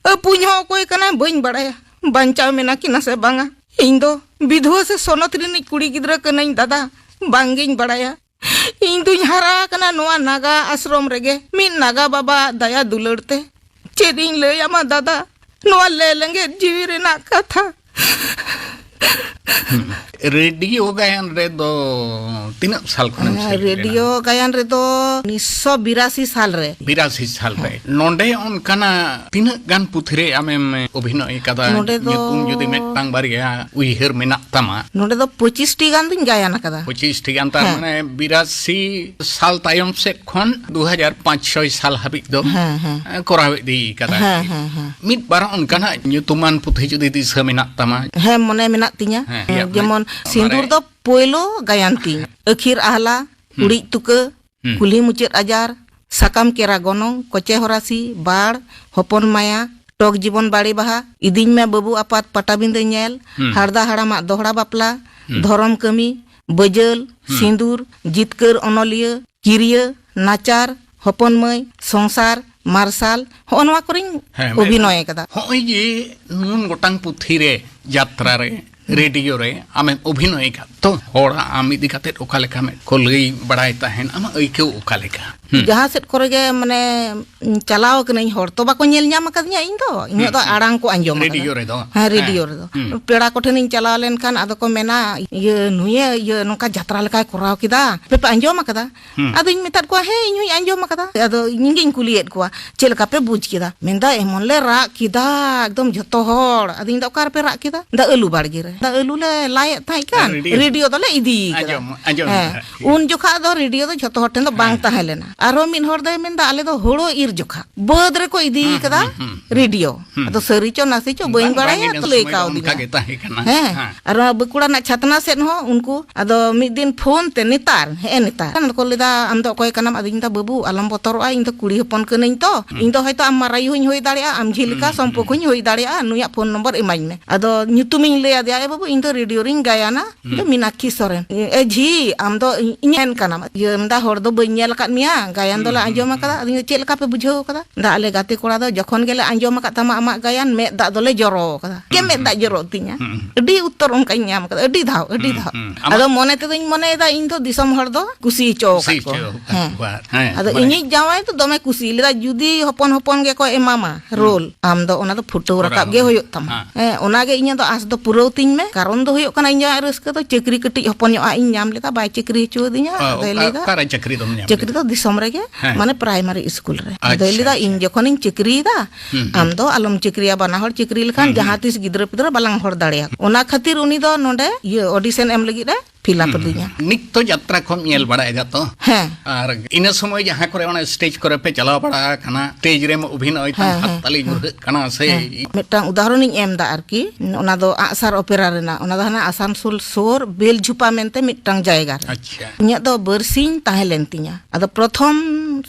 ᱟᱹᱯᱩᱧ ᱦᱚᱸ ᱚᱠᱚᱭ ᱠᱟᱱᱟᱭ ᱵᱟᱹᱧ ᱵᱟᱰᱟᱭᱟ, ᱵᱟᱧᱪᱟᱣ ᱢᱮᱱᱟᱜ ᱠᱤᱱᱟ ᱥᱮ ᱵᱟᱝᱟ᱾ ᱤᱧ ᱫᱚ ᱵᱤᱫᱷᱩᱣᱟᱹ ᱥᱮ ᱥᱚᱱᱚᱛ ᱨᱤᱱᱤᱡ ᱠᱩᱲᱤ ᱜᱤᱫᱽᱨᱟᱹ ᱠᱟᱹᱱᱟᱹᱧ ᱫᱟᱫᱟ, ᱵᱟᱝᱜᱤᱧ ᱵᱟᱰᱟᱭᱟ᱾ ᱤᱧ ᱫᱩᱧ ᱦᱟᱨᱟ ᱟᱠᱟᱱᱟ ᱱᱚᱣᱟ ᱱᱟᱜᱟ ᱟᱥᱨᱚᱢ ᱨᱮᱜᱮ, ᱢᱤᱫ ᱱᱟᱜᱟ ᱵᱟᱵᱟᱣᱟᱜ ᱫᱟᱭᱟ ᱫᱩᱞᱟᱹᱲ ᱛᱮ᱾ ᱪᱮᱫ ᱤᱧ ᱞᱟᱹᱭ ᱟᱢᱟ ᱫᱟᱫᱟ, ᱱᱚᱣᱟ ᱞᱮ ᱞᱮᱸᱜᱮᱫ ᱡᱤᱣᱤ ᱨᱮᱱᱟᱜ ᱠᱟᱛᱷᱟ᱾ ᱦᱩᱸ᱾ ᱨᱮᱰᱤᱭᱳ ᱜᱟᱭᱟᱱ ᱨᱮᱫᱚ ᱛᱤᱱᱟᱹᱜ ᱥᱟᱞ ᱠᱷᱚᱱᱮᱢ ᱦᱮᱸ, ᱥᱮᱞᱮᱫ ᱞᱮᱱᱟ? ᱨᱮᱰᱤᱭᱳ ᱜᱟᱭᱟᱱ ᱨᱮᱫᱚ ᱩᱱᱤᱥᱥᱚ ᱵᱤᱨᱟᱥᱤ ᱥᱟᱞ ᱨᱮ᱾ ᱵᱤᱨᱟᱥᱤ ᱥᱟᱞ ᱨᱮ᱾ ᱦᱮᱸ᱾ ᱱᱚᱰᱮ ᱚᱱᱠᱟᱱᱟᱜ ᱛᱤᱱᱟᱹᱜ ᱜᱟᱱ ᱯᱩᱛᱷᱤ ᱨᱮ ᱟᱢᱮᱢ ᱚᱵᱷᱤᱱᱚᱭ ᱠᱟᱫᱟ? ᱱᱚᱰᱮ ᱫᱚ ᱧᱩᱛᱩᱢ ᱡᱩᱫᱤ ᱢᱤᱫᱴᱟᱝ ᱵᱟᱨᱭᱟ ᱩᱭᱦᱟᱹᱨ ᱢᱮᱱᱟᱜ ᱛᱟᱢᱟ᱾ ᱱᱚᱰᱮ ᱫᱚ ᱯᱚᱸᱪᱤᱥ ᱴᱤ ᱜᱟᱱ ᱫᱩᱧ ᱜᱟᱭᱟᱱ ᱟᱠᱟᱫᱟ᱾ ᱯᱚᱸᱪᱤᱥ ᱴᱤ ᱜᱟᱱ, ᱛᱟᱨ ᱦᱮᱸ᱾ ᱢᱟᱱᱮ ᱵᱤᱨᱟᱥᱤ ᱥᱟᱞ ᱛᱟᱭᱚᱢ ᱥᱮᱫ ᱠᱷᱚᱱ ᱫᱩ ᱦᱟᱡᱟᱨ ᱯᱟᱸᱪ ᱪᱷᱚᱭ ᱥᱟᱞ ᱦᱟᱹᱵᱤᱡ ᱫᱚ, ᱦᱮᱸ, ᱦᱮᱸ᱾ ᱮ, ᱠᱚᱨᱟᱣ ᱤᱫᱤ ᱠᱟᱫᱟ᱾ ᱦᱮᱸ, ᱦᱮᱸ, ᱦᱮᱸ᱾ ᱢᱤᱫ ᱵᱟᱨ ᱚᱱᱠᱟᱱᱟᱜ ᱧᱩᱛᱩᱢᱟᱱ ᱯᱩᱛᱷᱤ ᱡᱩᱫᱤ ᱫᱤᱥᱟᱹ ᱢᱮᱱᱟᱜ ᱛᱟᱢᱟ᱾ ᱦᱮᱸ, ᱢᱚᱱᱮ ᱢᱮᱱᱟᱜ ᱛᱤᱧᱟ᱾ ᱦᱮᱸ, ᱦᱮᱸ, ᱡᱮᱢᱚᱱ ᱚᱱᱟᱨᱮ ᱥᱤᱸᱫᱩᱨ ᱫᱚ ᱯᱳᱭᱞᱳ ᱜᱟᱭᱟᱱ ᱛᱤᱧ᱾ ᱟᱹᱠᱷᱤᱨ ᱟᱦᱞᱟ, ᱦᱩᱸ᱾ ᱩᱲᱤᱡ ᱛᱩᱠᱟᱹ, ᱦᱩᱸ᱾ ᱠᱩᱞᱦᱤ ᱢᱩᱪᱟᱹᱫ ᱟᱡᱟᱨ, ᱥᱟᱠᱟᱢ ᱠᱮᱨᱟ ᱜᱚᱱᱚᱝ, ᱠᱚᱪᱮ ᱦᱚᱨᱟᱥᱤ, ᱵᱟᱲ, ᱦᱚᱯᱚᱱ ᱢᱟᱭᱟ, ᱴᱚᱠ ᱡᱤᱵᱚᱱ ᱵᱟᱲᱮ ᱵᱟᱦᱟ, ᱤᱫᱤᱧ ᱢᱮ ᱵᱟᱹᱵᱩ ᱟᱯᱟᱛ ᱯᱟᱴᱟᱵᱤᱸᱫᱟᱹ ᱧᱮᱞ, ᱦᱩᱸ᱾ ᱦᱟᱲᱫᱟ ᱦᱟᱲᱟᱢᱟᱜ ᱫᱚᱦᱲᱟ ᱵᱟᱯᱞᱟ, ᱦᱩᱸ᱾ ᱫᱷᱚᱨᱚᱢ ᱠᱟᱹᱢᱤ, ᱵᱟᱹᱡᱟᱹᱞ, ᱦᱩᱸ᱾ ᱥᱤᱸᱫᱩᱨ, ᱡᱤᱛᱠᱟᱹᱨ ᱚᱱᱚᱞᱤᱭᱟᱹ, ᱠᱤᱨᱤᱭᱟᱹ, ᱱᱟᱪᱟᱨ, ᱦᱚᱯᱚᱱ ᱢᱟᱹᱭ, ᱥᱚᱝᱥᱟᱨ, ᱢᱟᱨᱥᱟᱞ, ᱦᱚᱸᱜᱼᱚ ᱱᱚᱣᱟ ᱠᱚᱨᱮᱧ ᱦᱮᱸ, ᱚᱵᱷᱤᱱᱚᱭ ᱟᱠᱟᱫᱟ᱾ ᱦᱚᱸᱜᱼᱚᱭ ᱡᱮ ᱱᱩᱱ ᱜᱚᱴᱟᱝ ᱯᱩᱛᱷᱤ ᱨᱮ, ᱡᱟᱛᱨᱟ ᱨᱮ, ᱨᱮᱰᱤᱭᱳ ᱨᱮ ᱟᱢᱮᱢ ᱚᱵᱷᱤᱱᱚᱭ ᱟᱠᱟᱫ ᱛᱚ, ᱦᱚᱲ ᱟᱢ ᱤᱫᱤ ᱠᱟᱛᱮᱫ ᱚᱠᱟ ᱞᱮᱠᱟ ᱢᱮᱫ ᱠᱚ ᱞᱟᱹᱭ ᱵᱟᱲᱟᱭ ᱛᱟᱦᱮᱱ, ᱟᱢᱟᱜ ᱟᱹᱭᱠᱟᱹᱣ ᱚᱠᱟ ᱞᱮᱠᱟ? ᱦᱩᱸ᱾ ᱡᱟᱦᱟᱸ ᱥᱮᱫ ᱠᱚᱨᱮ ᱜᱮ, ᱢᱟᱱᱮ, ᱪᱟᱞᱟᱣ ᱠᱟᱹᱱᱟᱹᱧ, ᱦᱚᱲ ᱛᱚ ᱵᱟᱠᱚ ᱧᱮᱞ ᱧᱟᱢ ᱟᱠᱟᱫᱤᱧᱟ ᱤᱧ ᱫᱚ, ᱤᱧᱟᱹᱜ ᱦᱩᱸ, ᱫᱚ ᱦᱩᱸ᱾ ᱟᱲᱟᱝ ᱠᱚ ᱟᱸᱡᱚᱢ ᱟᱠᱟᱫᱟ᱾ ᱨᱮᱰᱤᱭᱳ ᱨᱮᱫᱚ? ᱦᱮᱸ, ᱦᱮᱸ᱾ ᱨᱮᱰᱤᱭᱳ ᱨᱮᱫᱚ᱾ ᱦᱩᱸ᱾ ᱯᱮᱲᱟ ᱠᱚᱴᱷᱮᱱᱤᱧ ᱪᱟᱞᱟᱣ ᱞᱮᱱᱠᱷᱟᱱ ᱟᱫᱚ ᱠᱚ ᱢᱮᱱᱟ, "ᱤᱭᱟᱹ, ᱱᱩᱭᱮ, ᱤᱭᱟᱹ, ᱱᱚᱝᱠᱟ ᱡᱟᱛᱨᱟ ᱞᱮᱠᱟᱭ ᱠᱚᱨᱟᱣ ᱠᱮᱫᱟ, ᱟᱯᱮ ᱯᱮ ᱟᱸᱡᱚᱢ ᱟᱠᱟᱫᱟ?" ᱦᱩᱸ᱾ ᱟᱫᱚᱧ ᱢᱮᱛᱟᱫ ᱠᱚᱣᱟ, "ᱦᱮᱸ, ᱤᱧ ᱦᱚᱸᱧ ᱟᱸᱡᱚᱢ ᱟᱠᱟᱫᱟ᱾" ᱟᱫᱚ ᱤᱧ ᱜᱤᱧ ᱠᱩᱞᱤᱭᱮᱫ ᱠᱚᱣᱟ, "ᱪᱮᱫ ᱞᱮᱠᱟ ᱯᱮ ᱵᱩᱡᱽ ᱠᱮᱫᱟ?" ᱢᱮᱱᱫᱟ, "ᱮᱢᱚᱱ ᱞᱮ ᱨᱟᱜ ᱠᱮᱫᱟ, ᱮᱠᱫᱚᱢ ᱡᱷᱚᱛᱚ ᱦᱚᱲ᱾" ᱟᱫᱚᱧ ᱢᱮᱱᱫᱟ, "ᱚᱠᱟ ᱨᱮᱯᱮ ᱨᱟᱜ ᱠᱮᱫᱟ?" ᱢᱮᱱᱫᱟ, "ᱟᱹᱞᱩ ᱵᱟᱲᱜᱮ ᱨᱮ᱾" ᱟᱹᱞᱩ ᱞᱮ ᱞᱟᱭᱮᱫ ᱛᱟᱦᱮᱸ ᱠᱟᱱ, ᱨᱮᱰᱤᱭᱳ᱾ ᱨᱮᱰᱤᱭᱳ ᱫᱚᱞᱮ ᱤᱫᱤ ᱠᱟᱫᱟ᱾ ᱟᱸᱡᱚᱢ, ᱟᱸᱡᱚᱢ ᱦᱮᱸ᱾ ᱠᱟᱫᱟ᱾ ᱩᱱ ᱡᱚᱠᱷᱟ ᱫᱚ ᱨᱮᱰᱤᱭᱳ ᱫᱚ ᱡᱷᱚᱛᱚ ᱦᱚᱲ ᱴᱷᱮᱱ ᱫᱚ ᱵᱟᱝ ᱦᱮᱸ᱾ ᱛᱟᱦᱮᱸ ᱞᱮᱱᱟ᱾ ᱟᱨᱦᱚᱸ ᱢᱤᱫ ᱦᱚᱲ ᱫᱚᱭ ᱢᱮᱱᱫᱟ, "ᱟᱞᱮ ᱫᱚ ᱦᱳᱲᱳ ᱤᱨ ᱡᱚᱠᱷᱟ ᱵᱟᱹᱫᱽ ᱨᱮᱠᱚ ᱤᱫᱤ ᱦᱩᱸ, ᱠᱟᱫᱟ ᱦᱩᱸ, ᱦᱩᱸ, ᱦᱩᱸ᱾ ᱨᱮᱰᱤᱭᱳ᱾" ᱦᱩᱸ᱾ ᱟᱫᱚ ᱥᱟᱹᱨᱤ ᱪᱚ ᱱᱟᱥᱮ ᱪᱚ ᱵᱟᱹᱧ ᱵᱟᱝ, ᱵᱟᱝ, ᱵᱟᱲᱟᱭᱟ, ᱤᱱᱟᱹ ᱛᱚ ᱞᱟᱹᱭ ᱥᱚᱢᱚᱭ ᱫᱚ ᱠᱟᱣᱫᱤᱧᱟ᱾ ᱚᱱᱠᱟ ᱜᱮ ᱛᱟᱦᱮᱸ ᱠᱟᱱᱟ᱾ ᱦᱮᱸ᱾ ᱦᱮᱸ᱾ ᱟᱨ ᱱᱚᱣᱟ ᱵᱟᱸᱠᱩᱲᱟ ᱨᱮᱱᱟᱜ ᱪᱷᱟᱛᱱᱟ ᱥᱮᱫ ᱦᱚᱸ ᱩᱱᱠᱩ ᱟᱫᱚ ᱢᱤᱫ ᱫᱤᱱ ᱯᱷᱳᱱ ᱛᱮ, ᱱᱮᱛᱟᱨ, ᱦᱮᱸ, ᱱᱮᱛᱟᱨ ᱠᱚ ᱞᱟᱹᱭᱫᱟ, "ᱟᱢ ᱫᱚ ᱚᱠᱚᱭ ᱠᱟᱱᱟᱢ?" ᱟᱫᱚ ᱤᱧ ᱫᱚ, "ᱵᱟᱹᱵᱩ, ᱟᱞᱚᱢ ᱵᱚᱛᱚᱨᱚᱜᱼᱟ, ᱤᱧ ᱫᱚ ᱠᱩᱲᱤ ᱦᱚᱯᱚᱱ ᱠᱟᱹᱱᱟᱹᱧ ᱛᱚ, ᱦᱩᱸ᱾ ᱤᱧ ᱫᱚ ᱦᱚᱭᱛᱳ ᱟᱢ ᱢᱟᱨᱟᱭᱩ ᱦᱚᱧ ᱦᱩᱭ ᱫᱟᱲᱮᱭᱟᱜᱼᱟ, ᱟᱢ ᱡᱷᱤ ᱞᱮᱠᱟ ᱦᱩᱸ, ᱥᱚᱢᱯᱚᱠ ᱦᱩᱸ᱾ ᱦᱚᱧ ᱦᱩᱭ ᱫᱟᱲᱮᱭᱟᱜᱼᱟ, ᱱᱩᱭᱟᱜ ᱯᱷᱳᱱ ᱱᱚᱢᱵᱚᱨ ᱤᱢᱟᱹᱧ ᱢᱮ᱾" ᱟᱫᱚ ᱧᱩᱛᱩᱢᱤᱧ ᱞᱟᱹᱭ ᱟᱫᱮᱭᱟ, "ᱮ ᱵᱟᱹᱵᱩ, ᱤᱧ ᱫᱚ ᱨᱮᱰᱤᱭᱳ ᱨᱤᱧ ᱜᱟᱭᱟᱱᱟ, ᱤᱧ ᱫᱚ ᱦᱩᱸ᱾ ᱢᱤᱱᱟᱠᱠᱷᱤ ᱥᱚᱨᱮᱱ᱾" "ᱮ ᱡᱷᱤ, ᱟᱢ ᱫᱚ ᱤᱧ, ᱤᱧ ᱯᱷᱮᱱ ᱠᱟᱱᱟᱢ?" ᱤᱭᱟᱹ, ᱢᱮᱱᱫᱟ, "ᱦᱚᱲ ᱫᱚ ᱵᱟᱹᱧ ᱧᱮᱞ ᱟᱠᱟᱫ ᱢᱮᱭᱟ, ᱜᱟᱭᱟᱱ ᱦᱩᱸ, ᱫᱚᱞᱮ ᱦᱩᱸ, ᱟᱸᱡᱚᱢ ᱦᱩᱸ᱾ ᱟᱠᱟᱫᱟ᱾" ᱟᱫᱚᱧ ᱞᱟᱹᱭᱫᱟ, "ᱪᱮᱫ ᱞᱮᱠᱟ ᱯᱮ ᱵᱩᱡᱷᱟᱹᱣ ᱟᱠᱟᱫᱟ?" ᱫᱟ ᱟᱞᱮ ᱜᱟᱛᱮ ᱠᱚᱲᱟ ᱫᱚ ᱡᱚᱠᱷᱚᱱ ᱜᱮᱞᱮ ᱟᱸᱡᱚᱢ ᱟᱠᱟᱫ ᱛᱟᱢᱟ ᱟᱢᱟᱜ ᱜᱟᱭᱟᱱ, ᱢᱮᱫ ᱫᱟᱜ ᱫᱚᱞᱮ ᱡᱚᱨᱚ ᱟᱠᱟᱫᱟ᱾ ᱠᱮ ᱦᱩᱸ, ᱢᱮᱫ ᱦᱩᱸ, ᱫᱟᱜ ᱦᱩᱸ᱾ ᱡᱚᱨᱚᱜ ᱛᱤᱧᱟ᱾ ᱦᱩᱸ, ᱦᱩᱸ᱾ ᱟᱹᱰᱤ ᱩᱛᱛᱚᱨ ᱚᱱᱠᱟᱧ ᱧᱟᱢ ᱟᱠᱟᱫᱟ, ᱟᱹᱰᱤ ᱫᱷᱟᱣ, ᱟᱹᱰᱤ ᱦᱩᱸ, ᱫᱷᱟᱣ᱾ ᱦᱩᱸ᱾ ᱟᱫᱚ ᱟᱢᱟᱜ ᱢᱚᱱᱮ ᱛᱮᱫᱚᱧ ᱢᱚᱱᱮᱭᱮᱫᱟ ᱤᱧ ᱫᱚ ᱫᱤᱥᱚᱢ ᱦᱚᱲ ᱫᱚ ᱠᱩᱥᱤ ᱦᱚᱪᱚ ᱠᱩᱥᱤ ᱟᱠᱟᱫ ᱠᱚᱣᱟ᱾ ᱦᱚᱪᱚ ᱟᱠᱟᱫ ᱦᱮᱸ᱾ ᱠᱚᱣᱟ᱾ ᱦᱮᱸ, ᱟᱫᱚ ᱢᱟᱱᱮ ᱤᱧᱤᱡ ᱡᱟᱶᱟᱭ ᱫᱚ ᱫᱚᱢᱮ ᱠᱩᱥᱤ ᱞᱮᱫᱟ, ᱡᱩᱫᱤ ᱦᱚᱯᱚᱱ ᱦᱚᱯᱚᱱ ᱜᱮᱠᱚ ᱮᱢᱟᱢᱟ ᱦᱩᱸ᱾ ᱨᱳᱞ, ᱟᱢ ᱫᱚ ᱚᱱᱟ ᱫᱚ ᱯᱷᱩᱴᱟᱹᱣ ᱠᱚᱨᱟᱣ ᱨᱟᱠᱟᱵ ᱜᱮ ᱦᱩᱭᱩᱜ᱾ ᱦᱩᱭᱩᱜ ᱛᱟᱢᱟ᱾ ᱦᱮᱸ᱾ ᱦᱮᱸ, ᱚᱱᱟᱜᱮ ᱤᱧᱟᱹᱜ ᱫᱚ ᱟᱸᱥ ᱫᱚ ᱯᱩᱨᱟᱹᱣ ᱛᱤᱧ ᱢᱮ᱾ ᱠᱟᱨᱚᱱ ᱫᱚ ᱦᱩᱭᱩᱜ ᱠᱟᱱᱟ, ᱤᱧᱟᱹᱜ ᱨᱟᱹᱥᱠᱟᱹ ᱫᱚ ᱪᱟᱹᱠᱨᱤ ᱠᱟᱹᱴᱤᱡ ᱦᱚᱯᱚᱱ ᱧᱚᱜ ᱟᱜ ᱤᱧ ᱧᱟᱢ ᱞᱮᱫᱟ, ᱵᱟᱭ ᱪᱟᱹᱠᱨᱤ ᱦᱚᱪᱚ ᱟᱹᱫᱤᱧᱟ᱾ ᱚ, ᱟᱫᱚᱭ ᱚᱠᱟ, ᱞᱟᱹᱭᱫᱟ, ᱚᱠᱟᱨᱮ ᱪᱟᱹᱠᱨᱤ ᱫᱚᱢ ᱧᱟᱢ ᱪᱟᱹᱠᱨᱤ ᱞᱮᱫᱟ? ᱫᱚ ᱫᱤᱥᱚᱢ ᱨᱮᱜᱮ, ᱦᱮᱸ᱾ ᱢᱟᱱᱮ ᱯᱨᱟᱭᱢᱟᱨᱤ ᱥᱠᱩᱞ ᱨᱮ᱾ ᱟᱪᱪᱷᱟ, ᱟᱫᱚᱭ ᱞᱟᱹᱭᱫᱟ, ᱟᱪᱪᱷᱟ᱾ "ᱤᱧ ᱡᱚᱠᱷᱚᱱᱤᱧ ᱪᱟᱹᱠᱨᱤᱭᱮᱫᱟ, ᱦᱩᱸ, ᱦᱩᱸ᱾ ᱟᱢ ᱫᱚ ᱟᱞᱚᱢ ᱪᱟᱹᱠᱨᱤᱭᱟ, ᱵᱟᱱᱟ ᱦᱚᱲ ᱪᱟᱹᱠᱨᱤ ᱞᱮᱠᱷᱟᱱ ᱦᱩᱸ, ᱦᱩᱸ᱾ ᱡᱟᱦᱟᱸ ᱛᱤᱥ ᱜᱤᱫᱽᱨᱟᱹ ᱯᱤᱫᱽᱨᱟᱹ ᱵᱟᱞᱟᱝ ᱦᱚᱲ ᱫᱟᱲᱮᱭᱟᱠᱚ᱾" ᱚᱱᱟ ᱠᱷᱟᱹᱛᱤᱨ ᱩᱱᱤ ᱫᱚ ᱱᱚᱰᱮ, ᱤᱭᱟᱹ, ᱚᱰᱤᱥᱚᱱ ᱮᱢ ᱞᱟᱹᱜᱤᱫ ᱮ ᱯᱷᱤᱞᱟᱯ ᱦᱩᱸ, ᱦᱩᱸ, ᱟᱹᱫᱤᱧᱟ᱾ ᱦᱩᱸ᱾ ᱱᱤᱛ ᱛᱚ ᱡᱟᱛᱨᱟ ᱠᱚᱢ ᱧᱮᱞ ᱵᱟᱲᱟᱭᱮᱫᱟ ᱛᱚ? ᱦᱮᱸ᱾ ᱟᱨ ᱤᱱᱟᱹ ᱥᱚᱢᱚᱭ ᱡᱟᱦᱟᱸ ᱠᱚᱨᱮ ᱚᱱᱟ ᱥᱴᱮᱡᱽ ᱠᱚᱨᱮ ᱯᱮ ᱪᱟᱞᱟᱣ ᱵᱟᱲᱟ ᱟᱠᱟᱱᱟ, ᱥᱴᱮᱡᱽ ᱨᱮᱢ ᱚᱵᱷᱤᱱᱚᱭ ᱛᱟᱢ, ᱦᱮᱸ, ᱦᱮᱸ, ᱦᱟᱛᱛᱟᱞᱤ ᱦᱮᱸ᱾ ᱧᱩᱨᱦᱟᱹᱜ ᱠᱟᱱᱟ ᱥᱮ? ᱦᱮᱸ᱾ ᱢᱤᱫᱴᱟᱝ ᱩᱫᱟᱦᱚᱨᱚᱱᱤᱧ ᱮᱢ ᱮᱫᱟ ᱟᱨᱠᱤ, ᱚᱱᱟ ᱫᱚ ᱟᱜᱼᱥᱟᱨ ᱚᱯᱮᱨᱟ ᱨᱮᱱᱟᱜ, ᱚᱱᱟ ᱫᱚ ᱦᱟᱱᱟ ᱟᱥᱟᱱᱥᱳᱞ ᱥᱳᱨ ᱵᱮᱞᱡᱷᱩᱯᱟ ᱢᱮᱱᱛᱮ ᱢᱤᱫᱴᱟᱝ ᱡᱟᱭᱜᱟ ᱨᱮ᱾ ᱟᱪᱪᱷᱟ᱾ ᱤᱧᱟᱹᱜ ᱫᱚ ᱵᱟᱨᱥᱤᱧ ᱛᱟᱦᱮᱸ ᱞᱮᱱ ᱛᱤᱧᱟ᱾ ᱟᱫᱚ ᱯᱨᱚᱛᱷᱚᱢ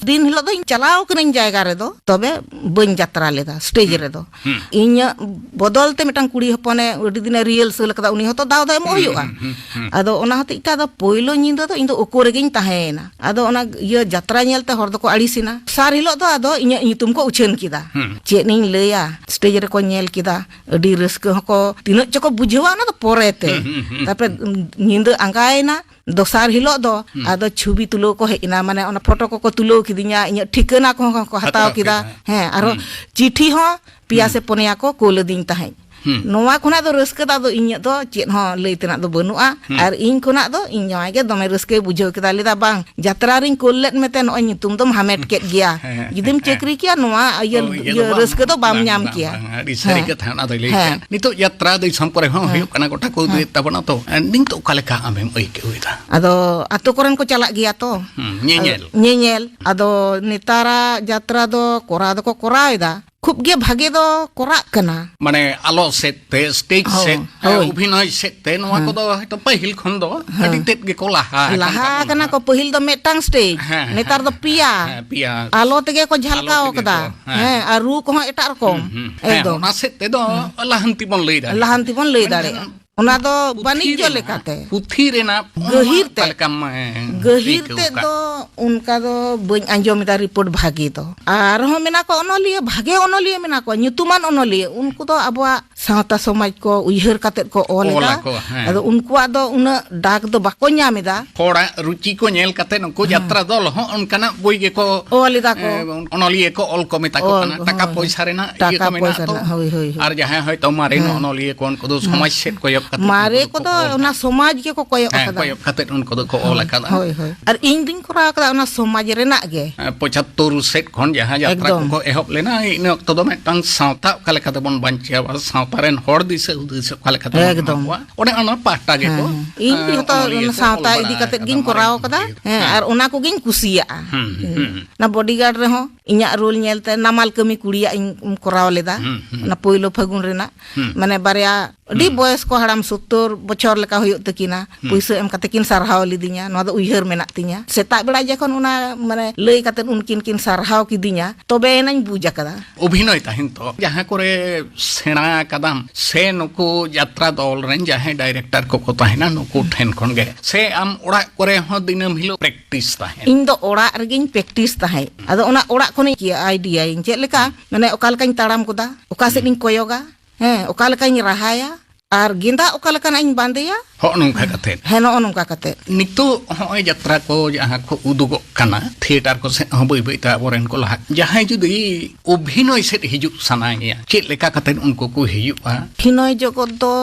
ᱫᱤᱱ ᱦᱤᱞᱳᱜ ᱫᱚ ᱤᱧ ᱪᱟᱞᱟᱣ ᱠᱟᱹᱱᱟᱹᱧ ᱡᱟᱭᱜᱟ ᱨᱮᱫᱚ, ᱛᱚᱵᱮ ᱵᱟᱹᱧ ᱡᱟᱛᱨᱟ ᱞᱮᱫᱟ ᱥᱴᱮᱡᱽ ᱦᱩᱸ, ᱨᱮᱫᱚ᱾ ᱦᱩᱸ᱾ ᱤᱧᱟᱹᱜ ᱵᱚᱫᱚᱞ ᱛᱮ ᱢᱤᱫᱴᱟᱝ ᱠᱩᱲᱤ ᱦᱚᱯᱚᱱᱮ ᱟᱹᱰᱤ ᱫᱤᱱᱮ ᱨᱤᱦᱟᱨᱥᱟᱞ ᱟᱠᱟᱫᱟ, ᱩᱱᱤ ᱦᱚᱸᱛᱚ ᱫᱟᱣ ᱫᱚ ᱮᱢᱚᱜ ᱦᱩᱸ, ᱦᱩᱭᱩᱜᱼᱟ᱾ ᱦᱩᱸ, ᱦᱩᱸ, ᱦᱩᱸ᱾ ᱟᱫᱚ ᱚᱱᱟ ᱦᱚᱛᱮᱡ ᱛᱮ ᱟᱫᱚ ᱯᱳᱭᱞᱳ ᱧᱤᱫᱟᱹ ᱫᱚ ᱤᱧ ᱫᱚ ᱳᱠᱳ ᱨᱮᱜᱮᱧ ᱛᱟᱦᱮᱸᱭᱮᱱᱟ᱾ ᱟᱫᱚ ᱚᱱᱟ ᱤᱭᱟᱹ ᱡᱟᱛᱨᱟ ᱧᱮᱞ ᱛᱮ ᱦᱚᱲ ᱫᱚᱠᱚ ᱟᱹᱲᱤᱥᱮᱱᱟ᱾ ᱫᱚᱥᱟᱨ ᱦᱤᱞᱳᱜ ᱫᱚ ᱟᱫᱚ ᱤᱧᱟᱹᱜ ᱧᱩᱛᱩᱢ ᱠᱚ ᱩᱪᱷᱟᱹᱱ ᱠᱮᱫᱟ᱾ ᱦᱩᱸ᱾ ᱪᱮᱫ ᱤᱧ ᱞᱟᱹᱭᱟ, ᱥᱴᱮᱡᱽ ᱨᱮᱠᱚ ᱧᱮᱞ ᱠᱮᱫᱟ, ᱟᱹᱰᱤ ᱨᱟᱹᱥᱠᱟᱹ ᱦᱚᱸᱠᱚ, ᱛᱤᱱᱟᱹᱜ ᱪᱚᱠᱚ ᱵᱩᱡᱷᱟᱹᱣᱟ, ᱚᱱᱟ ᱫᱚ ᱯᱚᱨᱮᱛᱮ᱾ ᱦᱩᱸ, ᱦᱩᱸ, ᱦᱩᱸ, ᱛᱟᱨᱯᱚᱨᱮ ᱦᱩᱸ᱾ ᱧᱤᱫᱟᱹ ᱟᱸᱜᱟᱭᱮᱱᱟ, ᱫᱚᱥᱟᱨ ᱦᱤᱞᱳᱜ ᱫᱚ ᱦᱩᱸ᱾ ᱟᱫᱚ ᱪᱷᱚᱵᱤ ᱛᱩᱞᱟᱹᱣ ᱠᱚ ᱦᱮᱡ ᱮᱱᱟ, ᱢᱟᱱᱮ ᱚᱱᱟ ᱯᱷᱳᱴᱳ ᱠᱚᱠᱚ ᱛᱩᱞᱟᱹᱣ ᱠᱤᱫᱤᱧᱟ, ᱤᱧᱟᱹᱜ ᱴᱷᱤᱠᱟᱹᱱᱟ ᱠᱚᱦᱚᱸ ᱠᱚ ᱦᱟᱛᱟᱣ ᱦᱟᱛᱟᱣ ᱠᱮᱫᱟ᱾ ᱠᱮᱫᱟ᱾ ᱦᱮᱸ, ᱟᱨᱚ ᱦᱩᱸ᱾ ᱪᱤᱴᱷᱤ ᱦᱚᱸ ᱯᱮᱭᱟ ᱦᱩᱸ᱾ ᱥᱮ ᱯᱩᱱᱭᱟ ᱠᱚ ᱠᱳᱞ ᱟᱹᱫᱤᱧ ᱛᱟᱦᱮᱸᱫ᱾ ᱦᱩᱸ᱾ ᱱᱚᱣᱟ ᱠᱷᱚᱱᱟᱜ ᱫᱚ ᱨᱟᱹᱥᱠᱟᱹ ᱫᱚ ᱟᱫᱚ ᱤᱧᱟᱹᱜ ᱫᱚ ᱪᱮᱫ ᱦᱚᱸ ᱞᱟᱹᱭ ᱛᱮᱱᱟᱜ ᱫᱚ ᱵᱟᱹᱱᱩᱜᱼᱟ᱾ ᱦᱩᱸ᱾ ᱟᱨ ᱤᱧ ᱠᱷᱚᱱᱟᱜ ᱫᱚ ᱤᱧ ᱡᱟᱶᱟᱭ ᱜᱮ ᱫᱚᱢᱮ ᱨᱟᱹᱥᱠᱟᱹᱭ ᱵᱩᱡᱷᱟᱹᱣ ᱠᱮᱫᱟ, ᱞᱟᱹᱭᱫᱟ, "ᱵᱟᱝ, ᱡᱟᱛᱨᱟ ᱨᱤᱧ ᱠᱳᱞ ᱞᱮᱫ ᱢᱮᱛᱮ ᱱᱚᱜᱼᱚᱭ ᱧᱩᱛᱩᱢ ᱫᱚᱢ ᱦᱟᱢᱮᱴ ᱠᱮᱫ ᱜᱮᱭᱟ᱾ ᱦᱮᱸ, ᱦᱮᱸ, ᱡᱩᱫᱤᱢ ᱦᱮᱸ᱾ ᱪᱟᱹᱠᱨᱤ ᱠᱮᱭᱟ, ᱱᱚᱣᱟ ᱤᱭᱟᱹ, ᱚ, ᱤᱭᱟᱹ ᱤᱭᱟᱹ ᱫᱚ ᱵᱟᱝ, ᱨᱟᱹᱥᱠᱟᱹ ᱫᱚ ᱵᱟᱢ ᱵᱟᱝ, ᱧᱟᱢ ᱵᱟᱝ, ᱠᱮᱭᱟ᱾" ᱵᱟᱝ, ᱟᱹᱰᱤ ᱥᱟᱹᱨᱤ ᱦᱮᱸ᱾ ᱠᱟᱛᱷᱟ ᱚᱱᱟ ᱫᱚᱭ ᱞᱟᱹᱭ ᱦᱮᱸ᱾ ᱠᱮᱫ᱾ ᱱᱤᱛᱚᱜ ᱡᱟᱛᱨᱟ ᱫᱤᱥᱚᱢ ᱠᱚᱨᱮ ᱦᱚᱸ ᱦᱮᱸ᱾ ᱦᱩᱭᱩᱜ ᱠᱟᱱᱟ, ᱜᱚᱴᱟ ᱠᱚ ᱦᱮᱸ᱾ ᱩᱫᱩᱜᱮᱫ ᱛᱟᱵᱚᱱᱟ ᱛᱚ᱾ ᱱᱤᱛᱚᱜ ᱚᱠᱟ ᱞᱮᱠᱟ ᱟᱢᱮᱢ ᱟᱹᱭᱠᱟᱹᱣ ᱮᱫᱟ? ᱟᱫᱚ ᱟᱛᱳ ᱠᱚᱨᱮᱱ ᱠᱚ ᱪᱟᱞᱟᱜ ᱜᱮᱭᱟ ᱛᱚ᱾ ᱦᱩᱸ, ᱧᱮᱧᱮᱞ᱾ ᱟᱫᱚ ᱧᱮᱧᱮᱞ᱾ ᱟᱫᱚ ᱱᱮᱛᱟᱨᱟᱜ ᱡᱟᱛᱨᱟ ᱫᱚ ᱠᱚᱨᱟᱣ ᱫᱚᱠᱚ ᱠᱚᱨᱟᱣ ᱮᱫᱟ, ᱠᱷᱩᱵ ᱜᱮ ᱵᱷᱟᱜᱮ ᱫᱚ ᱠᱚᱨᱟᱜ ᱠᱟᱱᱟ᱾ ᱢᱟᱱᱮ ᱟᱞᱚ ᱥᱮᱫ ᱛᱮ, ᱥᱴᱮᱡ ᱦᱳᱭ, ᱥᱮᱫ, ᱦᱳᱭ᱾ ᱚᱵᱷᱤᱱᱚᱭ ᱥᱮᱫ ᱛᱮ, ᱱᱚᱣᱟ ᱦᱮᱸ᱾ ᱠᱚᱫᱚ ᱦᱚᱭᱛᱚ ᱯᱟᱹᱦᱤᱞ ᱠᱷᱚᱱ ᱫᱚ ᱦᱮᱸ᱾ ᱟᱹᱰᱤ ᱛᱮᱫ ᱜᱮᱠᱚ ᱞᱟᱦᱟ ᱟᱠᱟᱱ ᱞᱟᱦᱟ ᱛᱟᱵᱚᱱᱟ᱾ ᱟᱠᱟᱱᱟ ᱠᱚ, ᱯᱟᱹᱦᱤᱞ ᱫᱚ ᱢᱤᱫᱴᱟᱝ ᱥᱴᱮᱡ, ᱦᱮᱸ, ᱱᱮᱛᱟᱨ ᱦᱮᱸ, ᱫᱚ ᱯᱮᱭᱟ᱾ ᱦᱮᱸ, ᱯᱮᱭᱟ᱾ ᱟᱞᱚ ᱛᱮᱜᱮ ᱠᱚ ᱟᱞᱚ ᱡᱷᱟᱞᱠᱟᱣ ᱛᱮᱜᱮ ᱠᱟᱫᱟ᱾ ᱠᱚ, ᱦᱮᱸ᱾ ᱦᱮᱸ, ᱟᱨ ᱨᱩ ᱠᱚᱦᱚᱸ ᱮᱴᱟᱜ ᱨᱚᱠᱚᱢ᱾ ᱦᱩᱸ, ᱦᱩᱸ᱾ ᱦᱮᱸ, ᱮᱠᱫᱚᱢ᱾ ᱚᱱᱟ ᱥᱮᱫ ᱛᱮᱫᱚ ᱦᱮᱸ᱾ ᱞᱟᱦᱟᱱᱛᱤ ᱵᱚᱱ ᱞᱟᱹᱭ ᱫᱟᱲᱮᱭᱟᱜᱼᱟ᱾ ᱞᱟᱦᱟᱱᱛᱤ ᱵᱚᱱ ᱞᱟᱹᱭ ᱢᱮᱱᱠᱷᱟᱱ ᱫᱟᱲᱮᱭᱟᱜᱼᱟ᱾ ᱚᱱᱟ ᱫᱚ ᱯᱩᱛᱷᱤ ᱵᱟᱱᱤᱡᱽᱡᱚ ᱨᱮᱱᱟᱜ, ᱞᱮᱠᱟᱛᱮ᱾ ᱯᱩᱛᱷᱤ ᱨᱮᱱᱟᱜ ᱜᱟᱹᱦᱤᱨ ᱚᱠᱟ ᱛᱮ, ᱞᱮᱠᱟᱢ, ᱮ, ᱜᱟᱹᱦᱤᱨ ᱟᱹᱭᱠᱟᱹᱣ ᱛᱮᱫ ᱟᱠᱟᱫ? ᱫᱚ ᱚᱱᱠᱟ ᱫᱚ ᱵᱟᱹᱧ ᱟᱸᱡᱚᱢ ᱮᱫᱟ ᱨᱤᱯᱳᱨᱴ ᱵᱷᱟᱜᱮ ᱫᱚ᱾ ᱟᱨᱦᱚᱸ ᱢᱮᱱᱟᱜ ᱠᱚᱣᱟ ᱚᱱᱚᱞᱤᱭᱟᱹ, ᱵᱷᱟᱜᱮ ᱚᱱᱚᱞᱤᱭᱟᱹ ᱢᱮᱱᱟᱜ ᱠᱚᱣᱟ, ᱧᱩᱛᱩᱢᱟᱱ ᱚᱱᱚᱞᱤᱭᱟᱹ, ᱩᱱᱠᱩ ᱫᱚ ᱟᱵᱚᱣᱟᱜ ᱥᱟᱶᱛᱟ ᱥᱚᱢᱟᱡᱽ ᱠᱚ ᱩᱭᱦᱟᱹᱨ ᱠᱟᱛᱮᱫ ᱠᱚ ᱚᱞ ᱚᱞ ᱮᱫᱟ᱾ ᱟᱠᱚ, ᱦᱮᱸ᱾ ᱟᱫᱚ ᱩᱱᱠᱩᱣᱟᱜ ᱫᱚ ᱩᱱᱟᱹᱜ ᱰᱟᱠ ᱫᱚ ᱵᱟᱠᱚ ᱧᱟᱢ ᱮᱫᱟ᱾ ᱦᱚᱲᱟᱜ ᱨᱩᱪᱤ ᱠᱚ ᱧᱮᱞ ᱠᱟᱛᱮᱫ ᱩᱱᱠᱩ ᱦᱮᱸ᱾ ᱡᱟᱛᱨᱟ ᱫᱚᱞ ᱦᱚᱸ ᱚᱱᱠᱟᱱᱟᱜ ᱵᱳᱭ ᱜᱮᱠᱚ, ᱚᱞ ᱮᱫᱟ ᱠᱚ᱾ ᱮ, ᱚᱱᱚᱞᱤᱭᱟᱹ ᱠᱚ ᱚᱞ ᱠᱚ ᱢᱮᱛᱟ ᱠᱚ ᱚᱞ, ᱠᱟᱱᱟ᱾ ᱴᱟᱠᱟ ᱦᱳᱭ, ᱯᱚᱭᱥᱟ ᱦᱳᱭ᱾ ᱨᱮᱱᱟᱜ ᱤᱭᱟᱹ ᱴᱟᱠᱟ ᱠᱚ ᱢᱮᱱᱟᱜ ᱯᱚᱭᱥᱟ ᱛᱚ᱾ ᱨᱮᱱᱟᱜ, ᱦᱳᱭ, ᱦᱳᱭ, ᱦᱳᱭ᱾ ᱟᱨ ᱡᱟᱦᱟᱸᱭ ᱦᱚᱭᱛᱳ ᱢᱟᱨᱮ ᱦᱮᱸ᱾ ᱱᱚᱜᱼᱚ ᱱᱚᱞᱤᱭᱟᱹ ᱠᱚ, ᱩᱱᱠᱩ ᱫᱚ ᱦᱮᱸ᱾ ᱥᱚᱢᱟᱡᱽ ᱥᱮᱫ ᱠᱚᱭᱚᱜ ᱠᱟᱛᱮ ᱢᱟᱨᱮ ᱩᱱᱠᱩ ᱫᱚᱠᱚ ᱠᱚᱫᱚ ᱚᱞᱟ᱾ ᱚᱱᱟ ᱥᱚᱢᱟᱡᱽ ᱜᱮᱠᱚ ᱠᱚᱭᱚᱜ ᱦᱮᱸ, ᱟᱠᱟᱫᱟ᱾ ᱠᱚᱭᱚᱜ ᱠᱟᱛᱮ ᱩᱱᱠᱩ ᱫᱚᱠᱚ ᱚᱞ ᱦᱳᱭ, ᱟᱠᱟᱫᱟ᱾ ᱦᱳᱭ, ᱦᱳᱭ᱾ ᱟᱨ ᱤᱧ ᱫᱩᱧ ᱠᱚᱨᱟᱣ ᱟᱠᱟᱫᱟ ᱚᱱᱟ ᱥᱚᱢᱟᱡᱽ ᱨᱮᱱᱟᱜ ᱜᱮ᱾ ᱮ, ᱯᱚᱸᱪᱟᱛᱛᱳᱨ ᱥᱮᱫ ᱠᱷᱚᱱ ᱡᱟᱦᱟᱸ ᱡᱟᱛᱨᱟ ᱮᱠᱫᱚᱢ᱾ ᱠᱚᱠᱚ ᱮᱦᱚᱵ ᱞᱮᱱᱟ, ᱤᱱᱟᱹ ᱚᱠᱛᱚ ᱫᱚ ᱢᱤᱫᱴᱟᱝ ᱥᱟᱶᱛᱟ ᱚᱠᱟ ᱞᱮᱠᱟ ᱛᱮᱵᱚᱱ ᱵᱟᱧᱪᱟᱣᱟ, ᱥᱟᱶᱛᱟ ᱨᱮᱱ ᱦᱚᱲ ᱫᱤᱥᱟᱹ ᱦᱩᱫᱤᱥ ᱚᱠᱟ ᱞᱮᱠᱟ ᱛᱮᱵᱚᱱ ᱮᱢᱟ ᱮᱠᱫᱚᱢ᱾ ᱠᱚᱣᱟ, ᱚᱱᱮ ᱚᱱᱟ ᱯᱟᱦᱴᱟ ᱜᱮᱠᱚ, ᱦᱮᱸ, ᱦᱮᱸ᱾ ᱤᱧ ᱮ, ᱡᱷᱚᱛᱚ ᱚᱱᱚᱞᱤᱭᱟᱹ ᱚᱱᱟ ᱠᱚ ᱚᱞ ᱥᱟᱶᱛᱟ ᱵᱟᱲᱟ ᱤᱫᱤ ᱠᱟᱛᱮᱫ ᱟᱠᱟᱫᱟ, ᱜᱤᱧ ᱢᱟᱨᱮ ᱠᱚᱨᱟᱣ ᱟᱠᱟᱫᱟ᱾ ᱚᱱᱚᱞᱤᱭᱟᱹ ᱠᱚ᱾ ᱦᱮᱸ, ᱦᱮᱸ᱾ ᱟᱨ ᱚᱱᱟ ᱠᱚᱜᱤᱧ ᱠᱩᱥᱤᱭᱟᱜᱼᱟ᱾ ᱦᱩᱸ, ᱦᱩᱸ, ᱦᱩᱸ᱾ ᱚᱱᱟ ᱵᱚᱰᱤᱜᱟᱨᱰ ᱨᱮᱦᱚᱸ ᱤᱧᱟᱹᱜ ᱨᱳᱞ ᱧᱮᱞᱛᱮ ᱱᱟᱢᱟᱞ ᱠᱟᱹᱢᱤ ᱠᱩᱲᱤᱭᱟᱜ ᱤᱧ ᱠᱚᱨᱟᱣ ᱞᱮᱫᱟ᱾ ᱦᱩᱸ, ᱦᱩᱸ᱾ ᱚᱱᱟ ᱯᱳᱭᱞᱳ ᱯᱷᱟᱹᱜᱩᱱ ᱨᱮᱱᱟᱜ᱾ ᱦᱩᱸ᱾ ᱢᱟᱱᱮ ᱵᱟᱨᱭᱟ ᱟᱹᱰᱤ ᱦᱩᱸ᱾ ᱵᱚᱭᱚᱥ ᱠᱚ, ᱦᱟᱲᱟᱢ ᱥᱳᱛᱛᱳᱨ ᱵᱚᱪᱷᱚᱨ ᱞᱮᱠᱟ ᱦᱩᱭᱩᱜ ᱛᱟᱹᱠᱤᱱᱟ᱾ ᱦᱩᱸ᱾ ᱯᱩᱭᱥᱟᱹ ᱮᱢ ᱠᱟᱛᱮ ᱠᱤᱱ ᱥᱟᱨᱦᱟᱣ ᱞᱤᱫᱤᱧᱟ᱾ ᱱᱚᱣᱟ ᱫᱚ ᱩᱭᱦᱟᱹᱨ ᱢᱮᱱᱟᱜ ᱛᱤᱧᱟ᱾ ᱥᱮᱛᱟᱜ ᱵᱮᱲᱟ ᱡᱚᱠᱷᱚᱱ ᱚᱱᱟ, ᱢᱟᱱᱮ, ᱞᱟᱹᱭ ᱠᱟᱛᱮ ᱩᱱᱠᱤᱱ ᱠᱤᱱ ᱥᱟᱨᱦᱟᱣ ᱠᱤᱫᱤᱧᱟ, ᱛᱚᱵᱮ ᱮᱱᱟᱧ ᱵᱩᱡᱽ ᱟᱠᱟᱫᱟ᱾ ᱚᱵᱷᱤᱱᱚᱭ ᱛᱟᱦᱮᱱ ᱛᱚ, ᱡᱟᱦᱟᱸ ᱠᱚᱨᱮ ᱥᱮᱬᱟ ᱟᱠᱟᱫᱟᱢ ᱥᱮ ᱱᱩᱠᱩ ᱡᱟᱛᱨᱟ ᱫᱚᱞ ᱨᱮᱱ ᱡᱟᱦᱟᱸᱭ ᱰᱟᱭᱨᱮᱠᱴᱚᱨ ᱠᱚᱠᱚ ᱛᱟᱦᱮᱱᱟ, ᱱᱩᱠᱩ ᱦᱩᱸ᱾ ᱴᱷᱮᱱ ᱠᱷᱚᱱ ᱜᱮ, ᱥᱮ ᱟᱢ ᱚᱲᱟᱜ ᱠᱚᱨᱮ ᱦᱚᱸ ᱫᱤᱱᱟᱹᱢ ᱦᱤᱞᱳᱜ ᱯᱨᱮᱠᱴᱤᱥ ᱛᱟᱦᱮᱱ? ᱤᱧ ᱫᱚ ᱚᱲᱟᱜ ᱨᱮᱜᱤᱧ ᱯᱨᱮᱠᱴᱤᱥ ᱛᱟᱦᱮᱸᱫ᱾ ᱟᱫᱚ ᱚᱱᱟ ᱚᱲᱟᱜ ᱠᱷᱚᱱᱤᱧ ᱟᱭᱰᱤᱭᱟᱭᱟᱹᱧ, ᱪᱮᱫ ᱞᱮᱠᱟ, ᱦᱩᱸ᱾ ᱢᱟᱱᱮ, ᱚᱠᱟ ᱞᱮᱠᱟᱧ ᱛᱟᱲᱟᱢ ᱜᱚᱫᱟ, ᱚᱠᱟ ᱥᱮᱫ ᱦᱩᱸ᱾ ᱤᱧ ᱠᱚᱭᱚᱜᱟ, ᱦᱮᱸ, ᱚᱠᱟ ᱞᱮᱠᱟᱧ ᱨᱟᱦᱟᱭᱟ, ᱟᱨ ᱜᱮᱸᱫᱟᱜ ᱚᱠᱟ ᱞᱮᱠᱟᱱᱟᱜ ᱤᱧ ᱵᱟᱸᱫᱮᱭᱟ᱾ ᱦᱚᱸᱜᱼᱚ ᱱᱚᱝᱠᱟ ᱠᱟᱛᱮ᱾ ᱦᱮᱸ, ᱱᱚᱜᱼᱚ ᱱᱚᱝᱠᱟ ᱠᱟᱛᱮ᱾ ᱱᱤᱛᱚᱜ ᱦᱚᱸᱜᱼᱚᱭ ᱡᱟᱛᱨᱟ ᱠᱚ ᱡᱟᱦᱟᱸ ᱠᱚ ᱩᱫᱩᱜᱚᱜ ᱠᱟᱱᱟ, ᱛᱷᱤᱭᱮᱴᱟᱨ ᱠᱚ ᱥᱮᱫ ᱦᱚᱸ ᱵᱟᱹᱭ ᱵᱟᱹᱭ ᱛᱮ ᱟᱵᱚᱨᱮᱱ ᱠᱚ ᱞᱟᱦᱟᱜ, ᱡᱟᱦᱟᱸᱭ ᱡᱩᱫᱤ ᱚᱵᱷᱤᱱᱚᱭ ᱥᱮᱫ ᱦᱤᱡᱩᱜ ᱥᱟᱱᱟᱭᱮᱭᱟ, ᱪᱮᱫ ᱞᱮᱠᱟ ᱠᱟᱛᱮ ᱩᱱᱠᱩ ᱠᱚ ᱦᱤᱡᱩᱜᱼᱟ? ᱚᱵᱷᱤᱱᱚᱭ ᱡᱚᱜᱚᱛ ᱫᱚ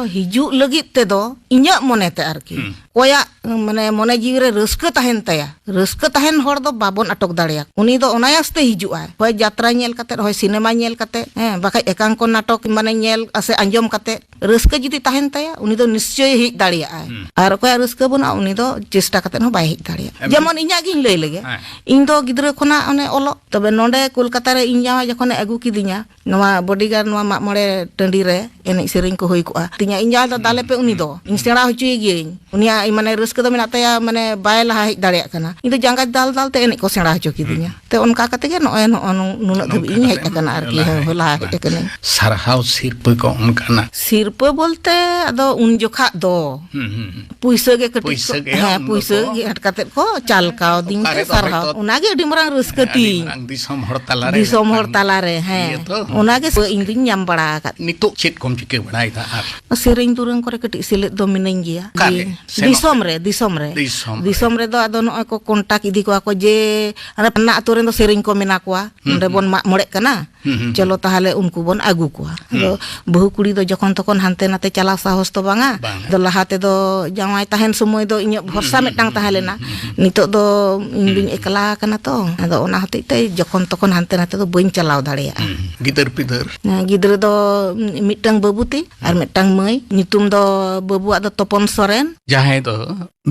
ᱦᱤᱡᱩᱜ ᱞᱟᱹᱜᱤᱫ ᱛᱮᱫᱚ ᱤᱧᱟᱹᱜ ᱢᱚᱱᱮᱛᱮ ᱟᱨᱠᱤ, ᱦᱩᱸ᱾ ᱚᱠᱚᱭᱟᱜ ᱢᱟᱱᱮ ᱢᱚᱱᱮ ᱡᱤᱣᱤ ᱨᱮ ᱨᱟᱹᱥᱠᱟᱹ ᱛᱟᱦᱮᱱ ᱛᱟᱭᱟ, ᱨᱟᱹᱥᱠᱟᱹ ᱛᱟᱦᱮᱱ ᱦᱚᱲ ᱫᱚ ᱵᱟᱵᱚᱱ ᱟᱴᱚᱠ ᱫᱟᱲᱮᱭᱟᱠᱚ᱾ ᱩᱱᱤ ᱫᱚ ᱚᱱᱟᱭᱟᱥ ᱛᱮ ᱦᱤᱡᱩᱜᱼᱟᱭ, ᱦᱳᱭ ᱡᱟᱛᱨᱟ ᱧᱮᱞ ᱠᱟᱛᱮ, ᱦᱳᱭ ᱥᱤᱱᱮᱢᱟ ᱧᱮᱞ ᱠᱟᱛᱮ, ᱦᱮᱸ, ᱵᱟᱠᱷᱟᱡ ᱮᱠᱟᱝᱠᱚ ᱱᱟᱴᱚᱠ ᱢᱟᱱᱮ ᱧᱮᱞ ᱥᱮ ᱟᱸᱡᱚᱢ ᱠᱟᱛᱮ ᱨᱟᱹᱥᱠᱟᱹ ᱡᱩᱫᱤ ᱛᱟᱦᱮᱱ ᱛᱟᱭᱟ, ᱩᱱᱤ ᱫᱚ ᱱᱤᱥᱪᱚᱭ ᱦᱮᱡ ᱫᱟᱲᱮᱭᱟᱜᱼᱟᱭ᱾ ᱦᱩᱸ᱾ ᱟᱨ ᱚᱠᱚᱭᱟᱜ ᱨᱟᱹᱥᱠᱟᱹ ᱵᱟᱹᱱᱩᱜᱼᱟ, ᱩᱱᱤ ᱫᱚ ᱪᱮᱥᱴᱟ ᱠᱟᱛᱮ ᱦᱚᱸ ᱵᱟᱭ ᱦᱮᱡ ᱫᱟᱲᱮᱭᱟᱜᱼᱟ᱾ ᱮᱢ- ᱡᱮᱢᱚᱱ ᱤᱧᱟᱹᱜ ᱜᱤᱧ ᱞᱟᱹᱭ ᱞᱮᱜᱮ, ᱦᱮᱸ᱾ ᱤᱧ ᱫᱚ ᱜᱤᱫᱽᱨᱟᱹ ᱠᱷᱚᱱᱟᱜ ᱚᱱᱮ ᱚᱞᱚᱜ, ᱛᱚᱵᱮ ᱱᱚᱰᱮ ᱠᱳᱞᱠᱟᱛᱟ ᱨᱮ ᱤᱧ ᱡᱟᱶᱟᱭ ᱡᱚᱠᱷᱚᱱᱮ ᱟᱹᱜᱩ ᱠᱤᱫᱤᱧᱟ, ᱱᱚᱣᱟ ᱵᱚᱰᱤᱜᱟᱨᱰ ᱱᱚᱣᱟ ᱢᱟᱜ ᱢᱚᱬᱮ ᱴᱟᱺᱰᱤ ᱨᱮ ᱮᱱᱮᱡ ᱥᱮᱨᱮᱧ ᱠᱚ ᱦᱩᱭ ᱠᱚᱜᱼᱟ᱾ ᱛᱤᱧᱟ, ᱤᱧ ᱡᱟᱶᱟᱭ ᱫᱚ ᱫᱟᱞᱮ ᱯᱮ ᱩᱱᱤ ᱫᱚ, ᱤᱧ ᱥᱮᱬᱟ ᱦᱚᱪᱚᱭᱮ ᱜᱤᱭᱟᱹᱧ᱾ ᱩᱱᱤᱭᱟᱜ ᱢᱟᱱᱮ ᱨᱟᱹᱥᱠᱟᱹ ᱫᱚ ᱢᱮᱱᱟᱜ ᱛᱟᱭᱟ, ᱢᱟᱱᱮ ᱵᱟᱭ ᱞᱟᱦᱟ ᱦᱮᱡ ᱫᱟᱲᱮᱭᱟᱜ ᱠᱟᱱᱟ᱾ ᱤᱧ ᱫᱚ ᱡᱟᱸᱜᱟ ᱫᱟᱞ ᱫᱟᱞ ᱛᱮ ᱮᱱᱮᱡ ᱠᱚ ᱥᱮᱬᱟ ᱦᱚᱪᱚ ᱠᱤᱫᱤᱧᱟ᱾ ᱦᱩᱸ᱾ ᱛᱮ ᱚᱱᱠᱟ ᱠᱟᱛᱮ ᱜᱮ ᱱᱚᱜᱼᱚᱭ ᱱᱚᱜᱼᱚ ᱱᱩ-, ᱱᱩᱱᱟᱹᱜ ᱫᱷᱟᱹᱵᱤᱡ ᱱᱚᱝᱠᱟ ᱤᱧ ᱦᱮᱡ ᱠᱟᱛᱮ ᱟᱠᱟᱱᱟ ᱟᱨᱠᱤ, ᱞᱟᱦᱟ ᱦᱮᱸ, ᱦᱮᱡ ᱞᱟᱦᱟ ᱦᱮᱡ ᱟᱠᱟᱱᱟ᱾ ᱟᱠᱟᱱᱟᱹᱧ᱾ ᱥᱟᱨᱦᱟᱣ ᱥᱤᱨᱯᱟᱹ ᱠᱚ ᱚᱱᱠᱟᱱᱟᱜ? ᱥᱤᱨᱯᱟᱹ ᱵᱚᱞᱛᱮ ᱟᱫᱚ ᱩᱱ ᱡᱚᱠᱷᱟᱜ ᱫᱚ ᱦᱩᱸ, ᱦᱩᱸ, ᱦᱩᱸ᱾ ᱯᱩᱭᱥᱟᱹ ᱜᱮ ᱠᱟᱹᱴᱤᱡ ᱯᱩᱭᱥᱟᱹ ᱠᱚ, ᱜᱮ ᱦᱮᱸ, ᱩᱱ ᱯᱩᱭᱥᱟᱹ ᱫᱚᱠᱚ ᱜᱮ ᱟᱴ ᱠᱟᱛᱮ ᱠᱚ ᱪᱟᱞ ᱠᱟᱣᱫᱤᱧ ᱚᱠᱟ ᱛᱮ ᱨᱮᱫᱚ ᱥᱟᱨᱦᱟᱣ᱾ ᱦᱚᱭᱛᱚ ᱚᱱᱟᱜᱮ ᱟᱹᱰᱤ ᱢᱟᱨᱟᱝ ᱨᱟᱹᱥᱠᱟᱹ ᱟᱹᱰᱤ ᱛᱤᱧ᱾ ᱢᱟᱨᱟᱝ ᱫᱤᱥᱚᱢ ᱦᱚᱲ ᱛᱟᱞᱟᱨᱮ ᱫᱤᱥᱚᱢ ᱦᱚᱲ ᱢᱤᱫᱴᱟᱝ ᱛᱟᱞᱟᱨᱮ, ᱦᱮᱸ᱾ ᱤᱭᱟᱹ ᱛᱚ᱾ ᱚᱱᱟᱜᱮ ᱤᱧ ᱫᱩᱧ ᱧᱟᱢ ᱵᱟᱲᱟ ᱟᱠᱟᱫ᱾ ᱱᱤᱛᱚᱜ ᱪᱮᱫ ᱠᱚᱢ ᱪᱤᱠᱟᱹ ᱵᱟᱲᱟᱭᱮᱫᱟ ᱟᱨ? ᱥᱮᱨᱮᱧ ᱫᱩᱨᱟᱹᱝ ᱠᱚᱨᱮ ᱠᱟᱹᱴᱤᱡ ᱥᱮᱞᱮᱫ ᱫᱚ ᱢᱤᱱᱟᱹᱧ ᱜᱮᱭᱟ᱾ ᱚᱠᱟᱨᱮ? ᱡᱮ ᱥᱮᱱᱚᱜ ᱫᱤᱥᱚᱢ ᱨᱮ᱾ ᱨᱮ, ᱫᱤᱥᱚᱢ ᱨᱮ᱾ ᱫᱤᱥᱚᱢ ᱨᱮ᱾ ᱫᱤᱥᱚᱢ ᱨᱮᱫᱚ ᱟᱫᱚ ᱱᱚᱜᱼᱚᱭ ᱠᱚ ᱠᱚᱱᱴᱟᱠᱴ ᱤᱫᱤ ᱠᱚᱣᱟ ᱠᱚ ᱡᱮ, ᱟᱨ ᱯᱷᱟᱞᱱᱟ ᱟᱛᱳ ᱨᱮᱱ ᱫᱚ ᱥᱮᱨᱮᱧ ᱠᱚ ᱢᱮᱱᱟ ᱠᱚᱣᱟ, ᱦᱩᱸ, ᱱᱚᱸᱰᱮ ᱦᱩᱸ᱾ ᱵᱚᱱ ᱢᱟᱜ ᱢᱚᱬᱮᱜ ᱠᱟᱱᱟ, ᱦᱩᱸ, ᱦᱩᱸ, ᱪᱚᱞᱚ ᱦᱩᱸ᱾ ᱛᱟᱦᱚᱞᱮ ᱩᱱᱠᱩ ᱵᱚᱱ ᱟᱹᱜᱩ ᱠᱚᱣᱟ᱾ ᱦᱩᱸ᱾ ᱟᱫᱚ ᱵᱟᱹᱦᱩ ᱠᱩᱲᱤ ᱫᱚ ᱡᱚᱠᱷᱚᱱ ᱛᱚᱠᱷᱚᱱ ᱦᱟᱱᱛᱮ ᱱᱟᱛᱮ ᱪᱟᱞᱟᱣ ᱥᱟᱦᱚᱥ ᱫᱚ ᱵᱟᱝᱟ᱾ ᱵᱟᱝᱟ᱾ ᱟᱫᱚ ᱞᱟᱦᱟ ᱛᱮᱫᱚ ᱡᱟᱶᱟᱭ ᱛᱟᱦᱮᱱ ᱥᱚᱢᱚᱭ ᱫᱚ ᱤᱧᱟᱹᱜ ᱵᱷᱚᱨᱥᱟ ᱦᱩᱸ, ᱦᱩᱸ, ᱢᱤᱫᱴᱟᱝ ᱦᱩᱸ, ᱛᱟᱦᱮᱸ ᱦᱩᱸ, ᱞᱮᱱᱟ᱾ ᱦᱩᱸ, ᱦᱩᱸ᱾ ᱱᱤᱛᱚᱜ ᱫᱚ ᱤᱧ ᱫᱩᱧ ᱦᱩᱸ᱾ ᱮᱠᱞᱟ ᱟᱠᱟᱱᱟ ᱛᱚ᱾ ᱟᱫᱚ ᱚᱱᱟ ᱦᱚᱛᱮᱡ ᱛᱮ ᱡᱚᱠᱷᱚᱱ ᱛᱚᱠᱷᱚᱱ ᱦᱟᱱᱛᱮ ᱱᱟᱛᱮ ᱫᱚ ᱵᱟᱹᱧ ᱪᱟᱞᱟᱣ ᱫᱟᱲᱮᱭᱟᱜᱼᱟ᱾ ᱦᱩᱸ᱾ ᱜᱤᱫᱟᱹᱨ ᱯᱤᱫᱟᱹᱨ? ᱦᱮᱸ, ᱜᱤᱫᱽᱨᱟᱹ ᱫᱚ ᱢᱤᱫᱴᱟᱝ ᱵᱟᱹᱵᱩ ᱛᱤᱧ ᱟᱨ ᱦᱩᱸ᱾ ᱢᱤᱫᱴᱟᱝ ᱢᱟᱹᱭ᱾ ᱧᱩᱛᱩᱢ ᱫᱚ ᱵᱟᱹᱵᱩᱣᱟᱜ ᱫᱚ ᱛᱚᱯᱚᱱ ᱥᱚᱨᱮᱱ᱾ ᱡᱟᱦᱟᱸᱭ ᱫᱚ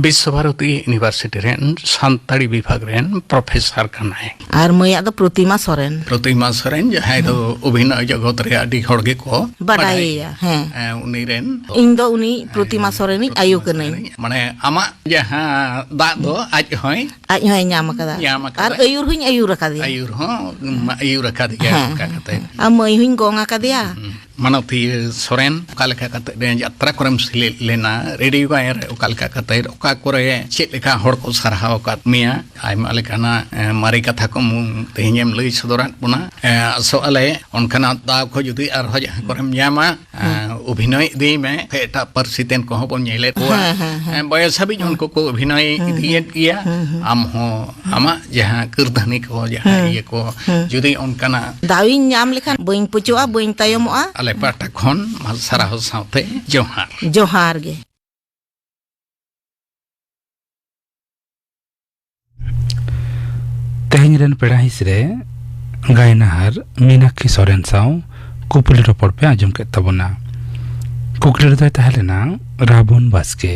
ᱵᱤᱥᱥᱚᱵᱷᱟᱨᱚᱛᱤ ᱤᱭᱩᱱᱤᱵᱷᱟᱨᱥᱤᱴᱤ ᱨᱮᱱ ᱥᱟᱱᱛᱟᱲᱤ ᱵᱤᱵᱷᱟᱜᱽ ᱨᱮᱱ ᱯᱨᱚᱯᱷᱮᱥᱚᱨ ᱠᱟᱱᱟᱭ᱾ ᱟᱨ ᱢᱟᱹᱭᱟᱜ ᱫᱚ ᱯᱨᱚᱛᱤᱢᱟ ᱥᱚᱨᱮᱱ᱾ ᱯᱨᱚᱛᱤᱢᱟ ᱥᱚᱨᱮᱱ, ᱡᱟᱦᱟᱸᱭ ᱫᱚ ᱦᱮᱸ᱾ ᱚᱵᱷᱤᱱᱚᱭ ᱡᱚᱜᱚᱛ ᱨᱮ ᱟᱹᱰᱤ ᱦᱚᱲ ᱜᱮᱠᱚ ᱵᱟᱰᱟᱭᱮᱭᱟ, ᱵᱟᱰᱟᱭᱮᱭᱟ᱾ ᱦᱮᱸ᱾ ᱦᱮᱸ, ᱩᱱᱤ ᱨᱮᱱ ᱤᱧ ᱫᱚ ᱩᱱᱤ ᱯᱨᱚᱛᱤᱢᱟ ᱥᱚᱨᱮᱱᱤᱡ ᱯᱨᱚᱛᱤᱢᱟ ᱟᱭᱳ ᱠᱟᱹᱱᱟᱹᱧ᱾ ᱥᱚᱨᱮᱱᱤᱡ᱾ ᱢᱟᱱᱮ ᱟᱢᱟᱜ ᱡᱟᱦᱟᱸ ᱫᱟᱜ ᱫᱚ ᱟᱡ ᱦᱚᱸᱭ ᱟᱡ ᱦᱚᱸᱭ ᱧᱟᱢ ᱟᱠᱟᱫᱟ᱾ ᱧᱟᱢ ᱟᱠᱟᱫᱟ᱾ ᱟᱨ ᱟᱹᱭᱩᱨ ᱦᱚᱸᱧ ᱟᱹᱭᱩᱨ ᱟᱠᱟᱫᱮᱭᱟ᱾ ᱟᱹᱭᱩᱨ ᱦᱚᱸ ᱟᱹᱭᱩᱨ ᱟᱠᱟᱫᱮᱭᱟ, ᱦᱮᱸ, ᱚᱱᱠᱟ ᱦᱮᱸ, ᱠᱟᱛᱮ᱾ ᱦᱮᱸ᱾ ᱟᱨ ᱢᱟᱹᱭ ᱦᱚᱸᱧ ᱜᱚᱝ ᱟᱠᱟᱫᱮᱭᱟ᱾ ᱦᱩᱸ᱾ ᱢᱟᱱᱚᱛᱤᱭᱟᱹ ᱥᱚᱨᱮᱱ, ᱚᱠᱟ ᱞᱮᱠᱟ ᱠᱟᱛᱮ ᱨᱮ ᱡᱟᱛᱨᱟ ᱠᱚᱨᱮᱢ ᱥᱮᱞᱮᱫ ᱞᱮᱱᱟ? ᱨᱮᱰᱤᱭᱳ ᱜᱟᱭᱟᱱ ᱨᱮ ᱚᱠᱟ ᱞᱮᱠᱟ ᱠᱟᱛᱮ, ᱚᱠᱟ ᱠᱚᱨᱮ ᱪᱮᱫ ᱞᱮᱠᱟ ᱦᱚᱲ ᱠᱚ ᱥᱟᱨᱦᱟᱣ ᱟᱠᱟᱫ ᱢᱮᱭᱟ? ᱟᱭᱢᱟ ᱞᱮᱠᱟᱱᱟᱜ, ᱮ, ᱢᱟᱨᱮ ᱠᱟᱛᱷᱟ ᱠᱚᱢ ᱛᱮᱦᱮᱧᱮᱢ ᱞᱟᱹᱭ ᱥᱚᱫᱚᱨᱟᱫ ᱵᱚᱱᱟ᱾ ᱮ, ᱟᱥᱚᱜ ᱟᱞᱮ ᱚᱱᱠᱟᱱᱟᱜ ᱫᱟᱣ ᱠᱚ ᱡᱩᱫᱤ ᱟᱨᱦᱚᱸ ᱡᱟᱦᱟᱸ ᱠᱚᱨᱮᱢ ᱧᱟᱢᱟ, ᱮ, ᱦᱩᱸ᱾ ᱚᱵᱷᱤᱱᱚᱭ ᱤᱫᱤᱭ ᱢᱮ, ᱮᱴᱟᱜ ᱯᱟᱹᱨᱥᱤ ᱛᱮᱱ ᱠᱚᱦᱚᱸ ᱵᱚᱱ ᱧᱮᱞᱮᱫ ᱠᱚᱣᱟ᱾ ᱦᱮᱸ, ᱦᱮᱸ, ᱦᱮᱸ᱾ ᱦᱮᱸ, ᱵᱚᱭᱮᱥ ᱦᱟᱹᱵᱤᱡ ᱦᱮᱸ᱾ ᱩᱱᱠᱩ ᱠᱚ ᱚᱵᱷᱤᱱᱚᱭ ᱦᱮᱸ, ᱤᱫᱤᱭᱮᱫ ᱦᱮᱸ᱾ ᱜᱮᱭᱟ᱾ ᱦᱮᱸ, ᱦᱮᱸ᱾ ᱟᱢ ᱦᱚᱸ ᱟᱢᱟᱜ ᱡᱟᱦᱟᱸ ᱠᱟᱹᱨᱫᱷᱟᱹᱱᱤ ᱠᱚ, ᱡᱟᱦᱟᱸ ᱦᱮᱸ᱾ ᱤᱭᱟᱹ ᱠᱚ, ᱦᱮᱸ᱾ ᱡᱩᱫᱤ ᱚᱱᱠᱟᱱᱟᱜ ᱫᱟᱣᱤᱧ ᱧᱟᱢ ᱞᱮᱠᱷᱟᱱ ᱵᱟᱹᱧ ᱯᱟᱹᱪᱚᱜᱼᱟ, ᱵᱟᱹᱧ ᱛᱟᱭᱚᱢᱚᱜᱼᱟ᱾ ᱟᱞᱮ ᱯᱟᱦᱴᱟ ᱠᱷᱚᱱ ᱢᱟ ᱥᱟᱨᱦᱟᱣ ᱥᱟᱶᱛᱮ ᱡᱚᱦᱟᱨ᱾ ᱡᱚᱦᱟᱨ ᱜᱮ᱾ ᱛᱮᱦᱮᱧ ᱨᱮᱱ ᱯᱮᱲᱟ ᱦᱤᱸᱥ ᱨᱮ ᱜᱟᱭᱱᱟᱦᱟᱨ ᱢᱤᱱᱟᱠᱠᱷᱤ ᱥᱚᱨᱮᱱ ᱥᱟᱶ ᱠᱩᱯᱩᱞᱤ ᱨᱚᱯᱚᱲ ᱯᱮ ᱟᱸᱡᱚᱢ ᱠᱮᱫ ᱛᱟᱵᱚᱱᱟ᱾ ᱠᱩᱠᱞᱤ ᱨᱮᱫᱚᱭ ᱛᱟᱦᱮᱸ ᱞᱮᱱᱟ ᱨᱟᱵᱚᱱ ᱵᱟᱥᱠᱮ᱾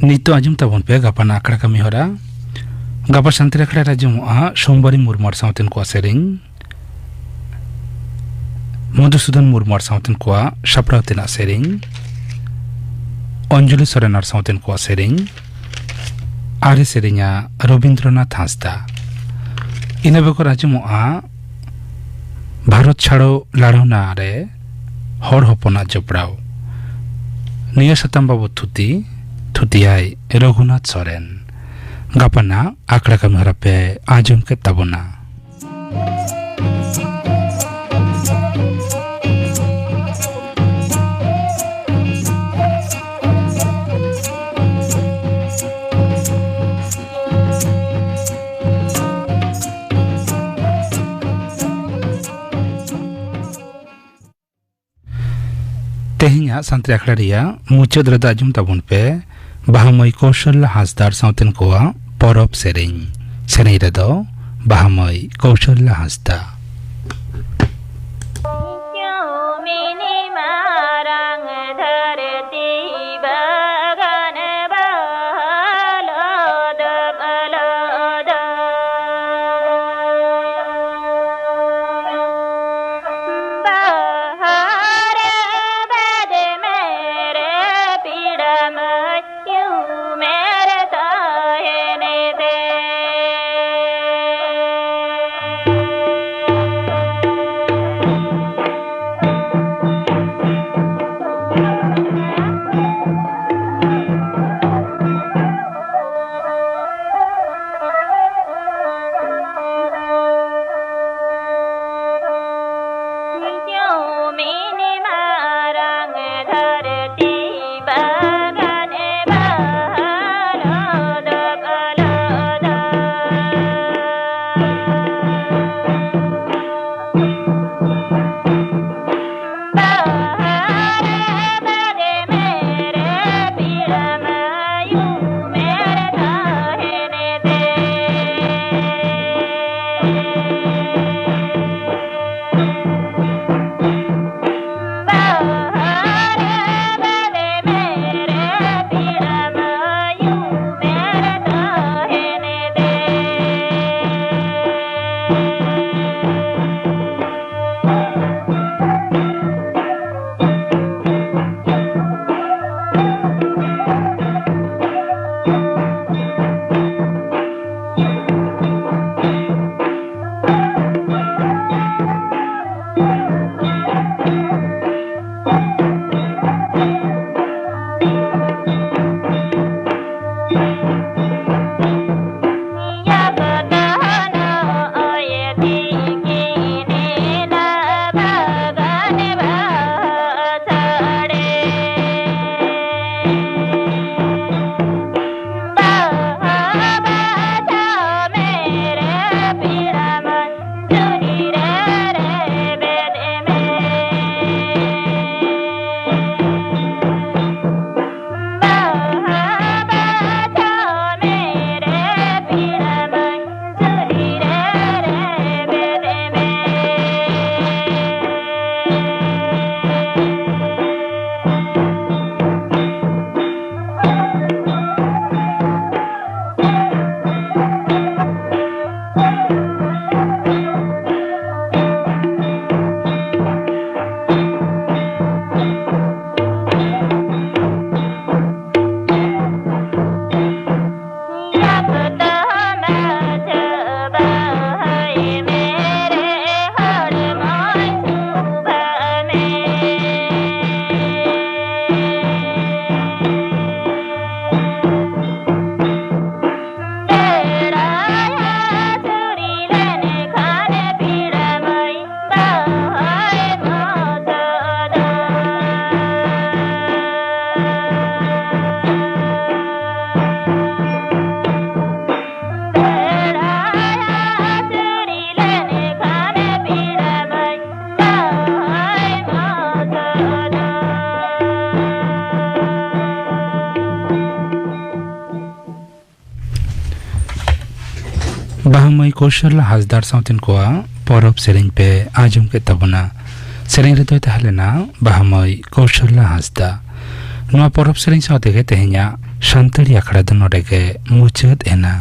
ᱱᱤᱛᱚᱜ ᱟᱸᱡᱚᱢ ᱛᱟᱵᱚᱱ ᱯᱮ ᱜᱟᱯᱟᱱᱟᱜ ᱟᱠᱷᱲᱟ ᱠᱟᱹᱢᱤ ᱦᱚᱨᱟ᱾ ᱜᱟᱯᱟ ᱥᱟᱱᱛᱟᱲᱤ ᱟᱠᱷᱲᱟ ᱨᱮ ᱟᱸᱡᱚᱢᱚᱜᱼᱟ ᱥᱳᱢᱵᱟᱨᱤ ᱢᱩᱨᱢᱩ ᱟᱨ ᱥᱟᱶᱛᱮᱱ ᱠᱚᱣᱟᱜ ᱥᱮᱨᱮᱧ, ᱢᱚᱫᱷᱩᱥᱩᱫᱚᱱ ᱢᱩᱨᱢᱩ ᱟᱨ ᱥᱟᱶᱛᱮᱱ ᱠᱚᱣᱟᱜ ᱥᱟᱯᱲᱟᱣ ᱛᱮᱱᱟᱜ ᱥᱮᱨᱮᱧ, ᱚᱧᱡᱚᱞᱤ ᱥᱚᱨᱮᱱ ᱟᱨ ᱥᱟᱶᱛᱮᱱ ᱠᱚᱣᱟᱜ ᱥᱮᱨᱮᱧ, ᱟᱨᱮ ᱥᱮᱨᱮᱧᱟ ᱨᱚᱵᱤᱱᱫᱨᱚᱱᱟᱛᱷ ᱦᱟᱸᱥᱫᱟ᱾ ᱤᱱᱟᱹ ᱵᱮᱜᱚᱨ ᱟᱸᱡᱚᱢᱚᱜᱼᱟ ᱵᱷᱟᱨᱚᱛ ᱪᱷᱟᱲᱚ ᱞᱟᱲᱟᱣᱱᱟ ᱨᱮ ᱦᱚᱲ ᱦᱚᱯᱚᱱᱟᱜ ᱡᱚᱯᱲᱟᱣ᱾ ᱱᱤᱭᱟᱹ ᱥᱟᱛᱟᱢ ᱵᱟᱵᱚᱛ ᱛᱷᱩᱛᱤ, ᱛᱷᱩᱛᱤᱭᱟᱭ ᱨᱚᱜᱷᱩᱱᱟᱛᱷ ᱥᱚᱨᱮᱱ᱾ ᱜᱟᱯᱟᱱᱟᱜ ᱟᱠᱷᱲᱟ ᱠᱟᱹᱢᱤ ᱦᱚᱨᱟ ᱯᱮ ᱟᱸᱡᱚᱢ ᱠᱮᱫ ᱛᱟᱵᱚᱱᱟ᱾ ᱛᱮᱦᱮᱧᱟᱜ ᱥᱟᱱᱛᱟᱲᱤ ᱟᱠᱷᱲᱟ ᱨᱮᱭᱟᱜ ᱢᱩᱪᱟᱹᱫ ᱨᱮᱫᱚ ᱟᱸᱡᱚᱢ ᱛᱟᱵᱚᱱ ᱯᱮ ᱵᱟᱦᱟ ᱢᱟᱹᱭ ᱠᱳᱥᱚᱞᱞᱟ ᱦᱟᱸᱥᱫᱟ ᱟᱨ ᱥᱟᱶᱛᱮᱱ ᱠᱚᱣᱟᱜ ᱯᱚᱨᱚᱵᱽ ᱥᱮᱨᱮᱧ᱾ ᱥᱮᱨᱮᱧ ᱨᱮᱫᱚ ᱵᱟᱦᱟ ᱢᱟᱹᱭ ᱠᱳᱥᱚᱞᱞᱟ ᱦᱟᱸᱥᱫᱟ᱾ ᱪᱩᱢᱤᱱᱤ ᱢᱟᱨᱟᱝ ᱫᱷᱟᱹᱨᱛᱤ ᱵᱟᱜᱟᱱ ᱵᱟᱦᱟ ᱞᱚᱫᱚᱢ ᱞᱚᱫᱚᱢ᱾ ᱵᱟᱦᱟ ᱨᱮ ᱵᱟᱫ ᱢᱮᱨᱮ ᱯᱤᱲᱟ ᱢᱟᱹᱪᱩ ᱢᱮᱨ ᱛᱟᱦᱮᱱ ᱛᱮ᱾ ᱵᱟᱦᱟ ᱢᱟᱹᱭ ᱠᱳᱥᱚᱞᱞᱟ ᱦᱟᱸᱥᱫᱟᱜ ᱥᱟᱶᱛᱮᱱ ᱠᱚᱣᱟᱜ ᱯᱚᱨᱚᱵᱽ ᱥᱮᱨᱮᱧ ᱯᱮ ᱟᱸᱡᱚᱢ ᱠᱮᱫ ᱛᱟᱵᱚᱱᱟ᱾ ᱥᱮᱨᱮᱧ ᱨᱮᱫᱚᱭ ᱛᱟᱦᱮᱸ ᱞᱮᱱᱟ ᱵᱟᱦᱟ ᱢᱟᱹᱭ ᱠᱳᱥᱚᱞᱞᱟ ᱦᱟᱸᱥᱫᱟ᱾ ᱱᱚᱣᱟ ᱯᱚᱨᱚᱵᱽ ᱥᱮᱨᱮᱧ ᱥᱟᱶ ᱛᱮᱜᱮ ᱛᱮᱦᱮᱧᱟᱜ ᱥᱟᱱᱛᱟᱲᱤ ᱟᱠᱷᱲᱟ ᱫᱚ ᱱᱚᱰᱮ ᱜᱮ ᱢᱩᱪᱟᱹᱫ ᱮᱱᱟ᱾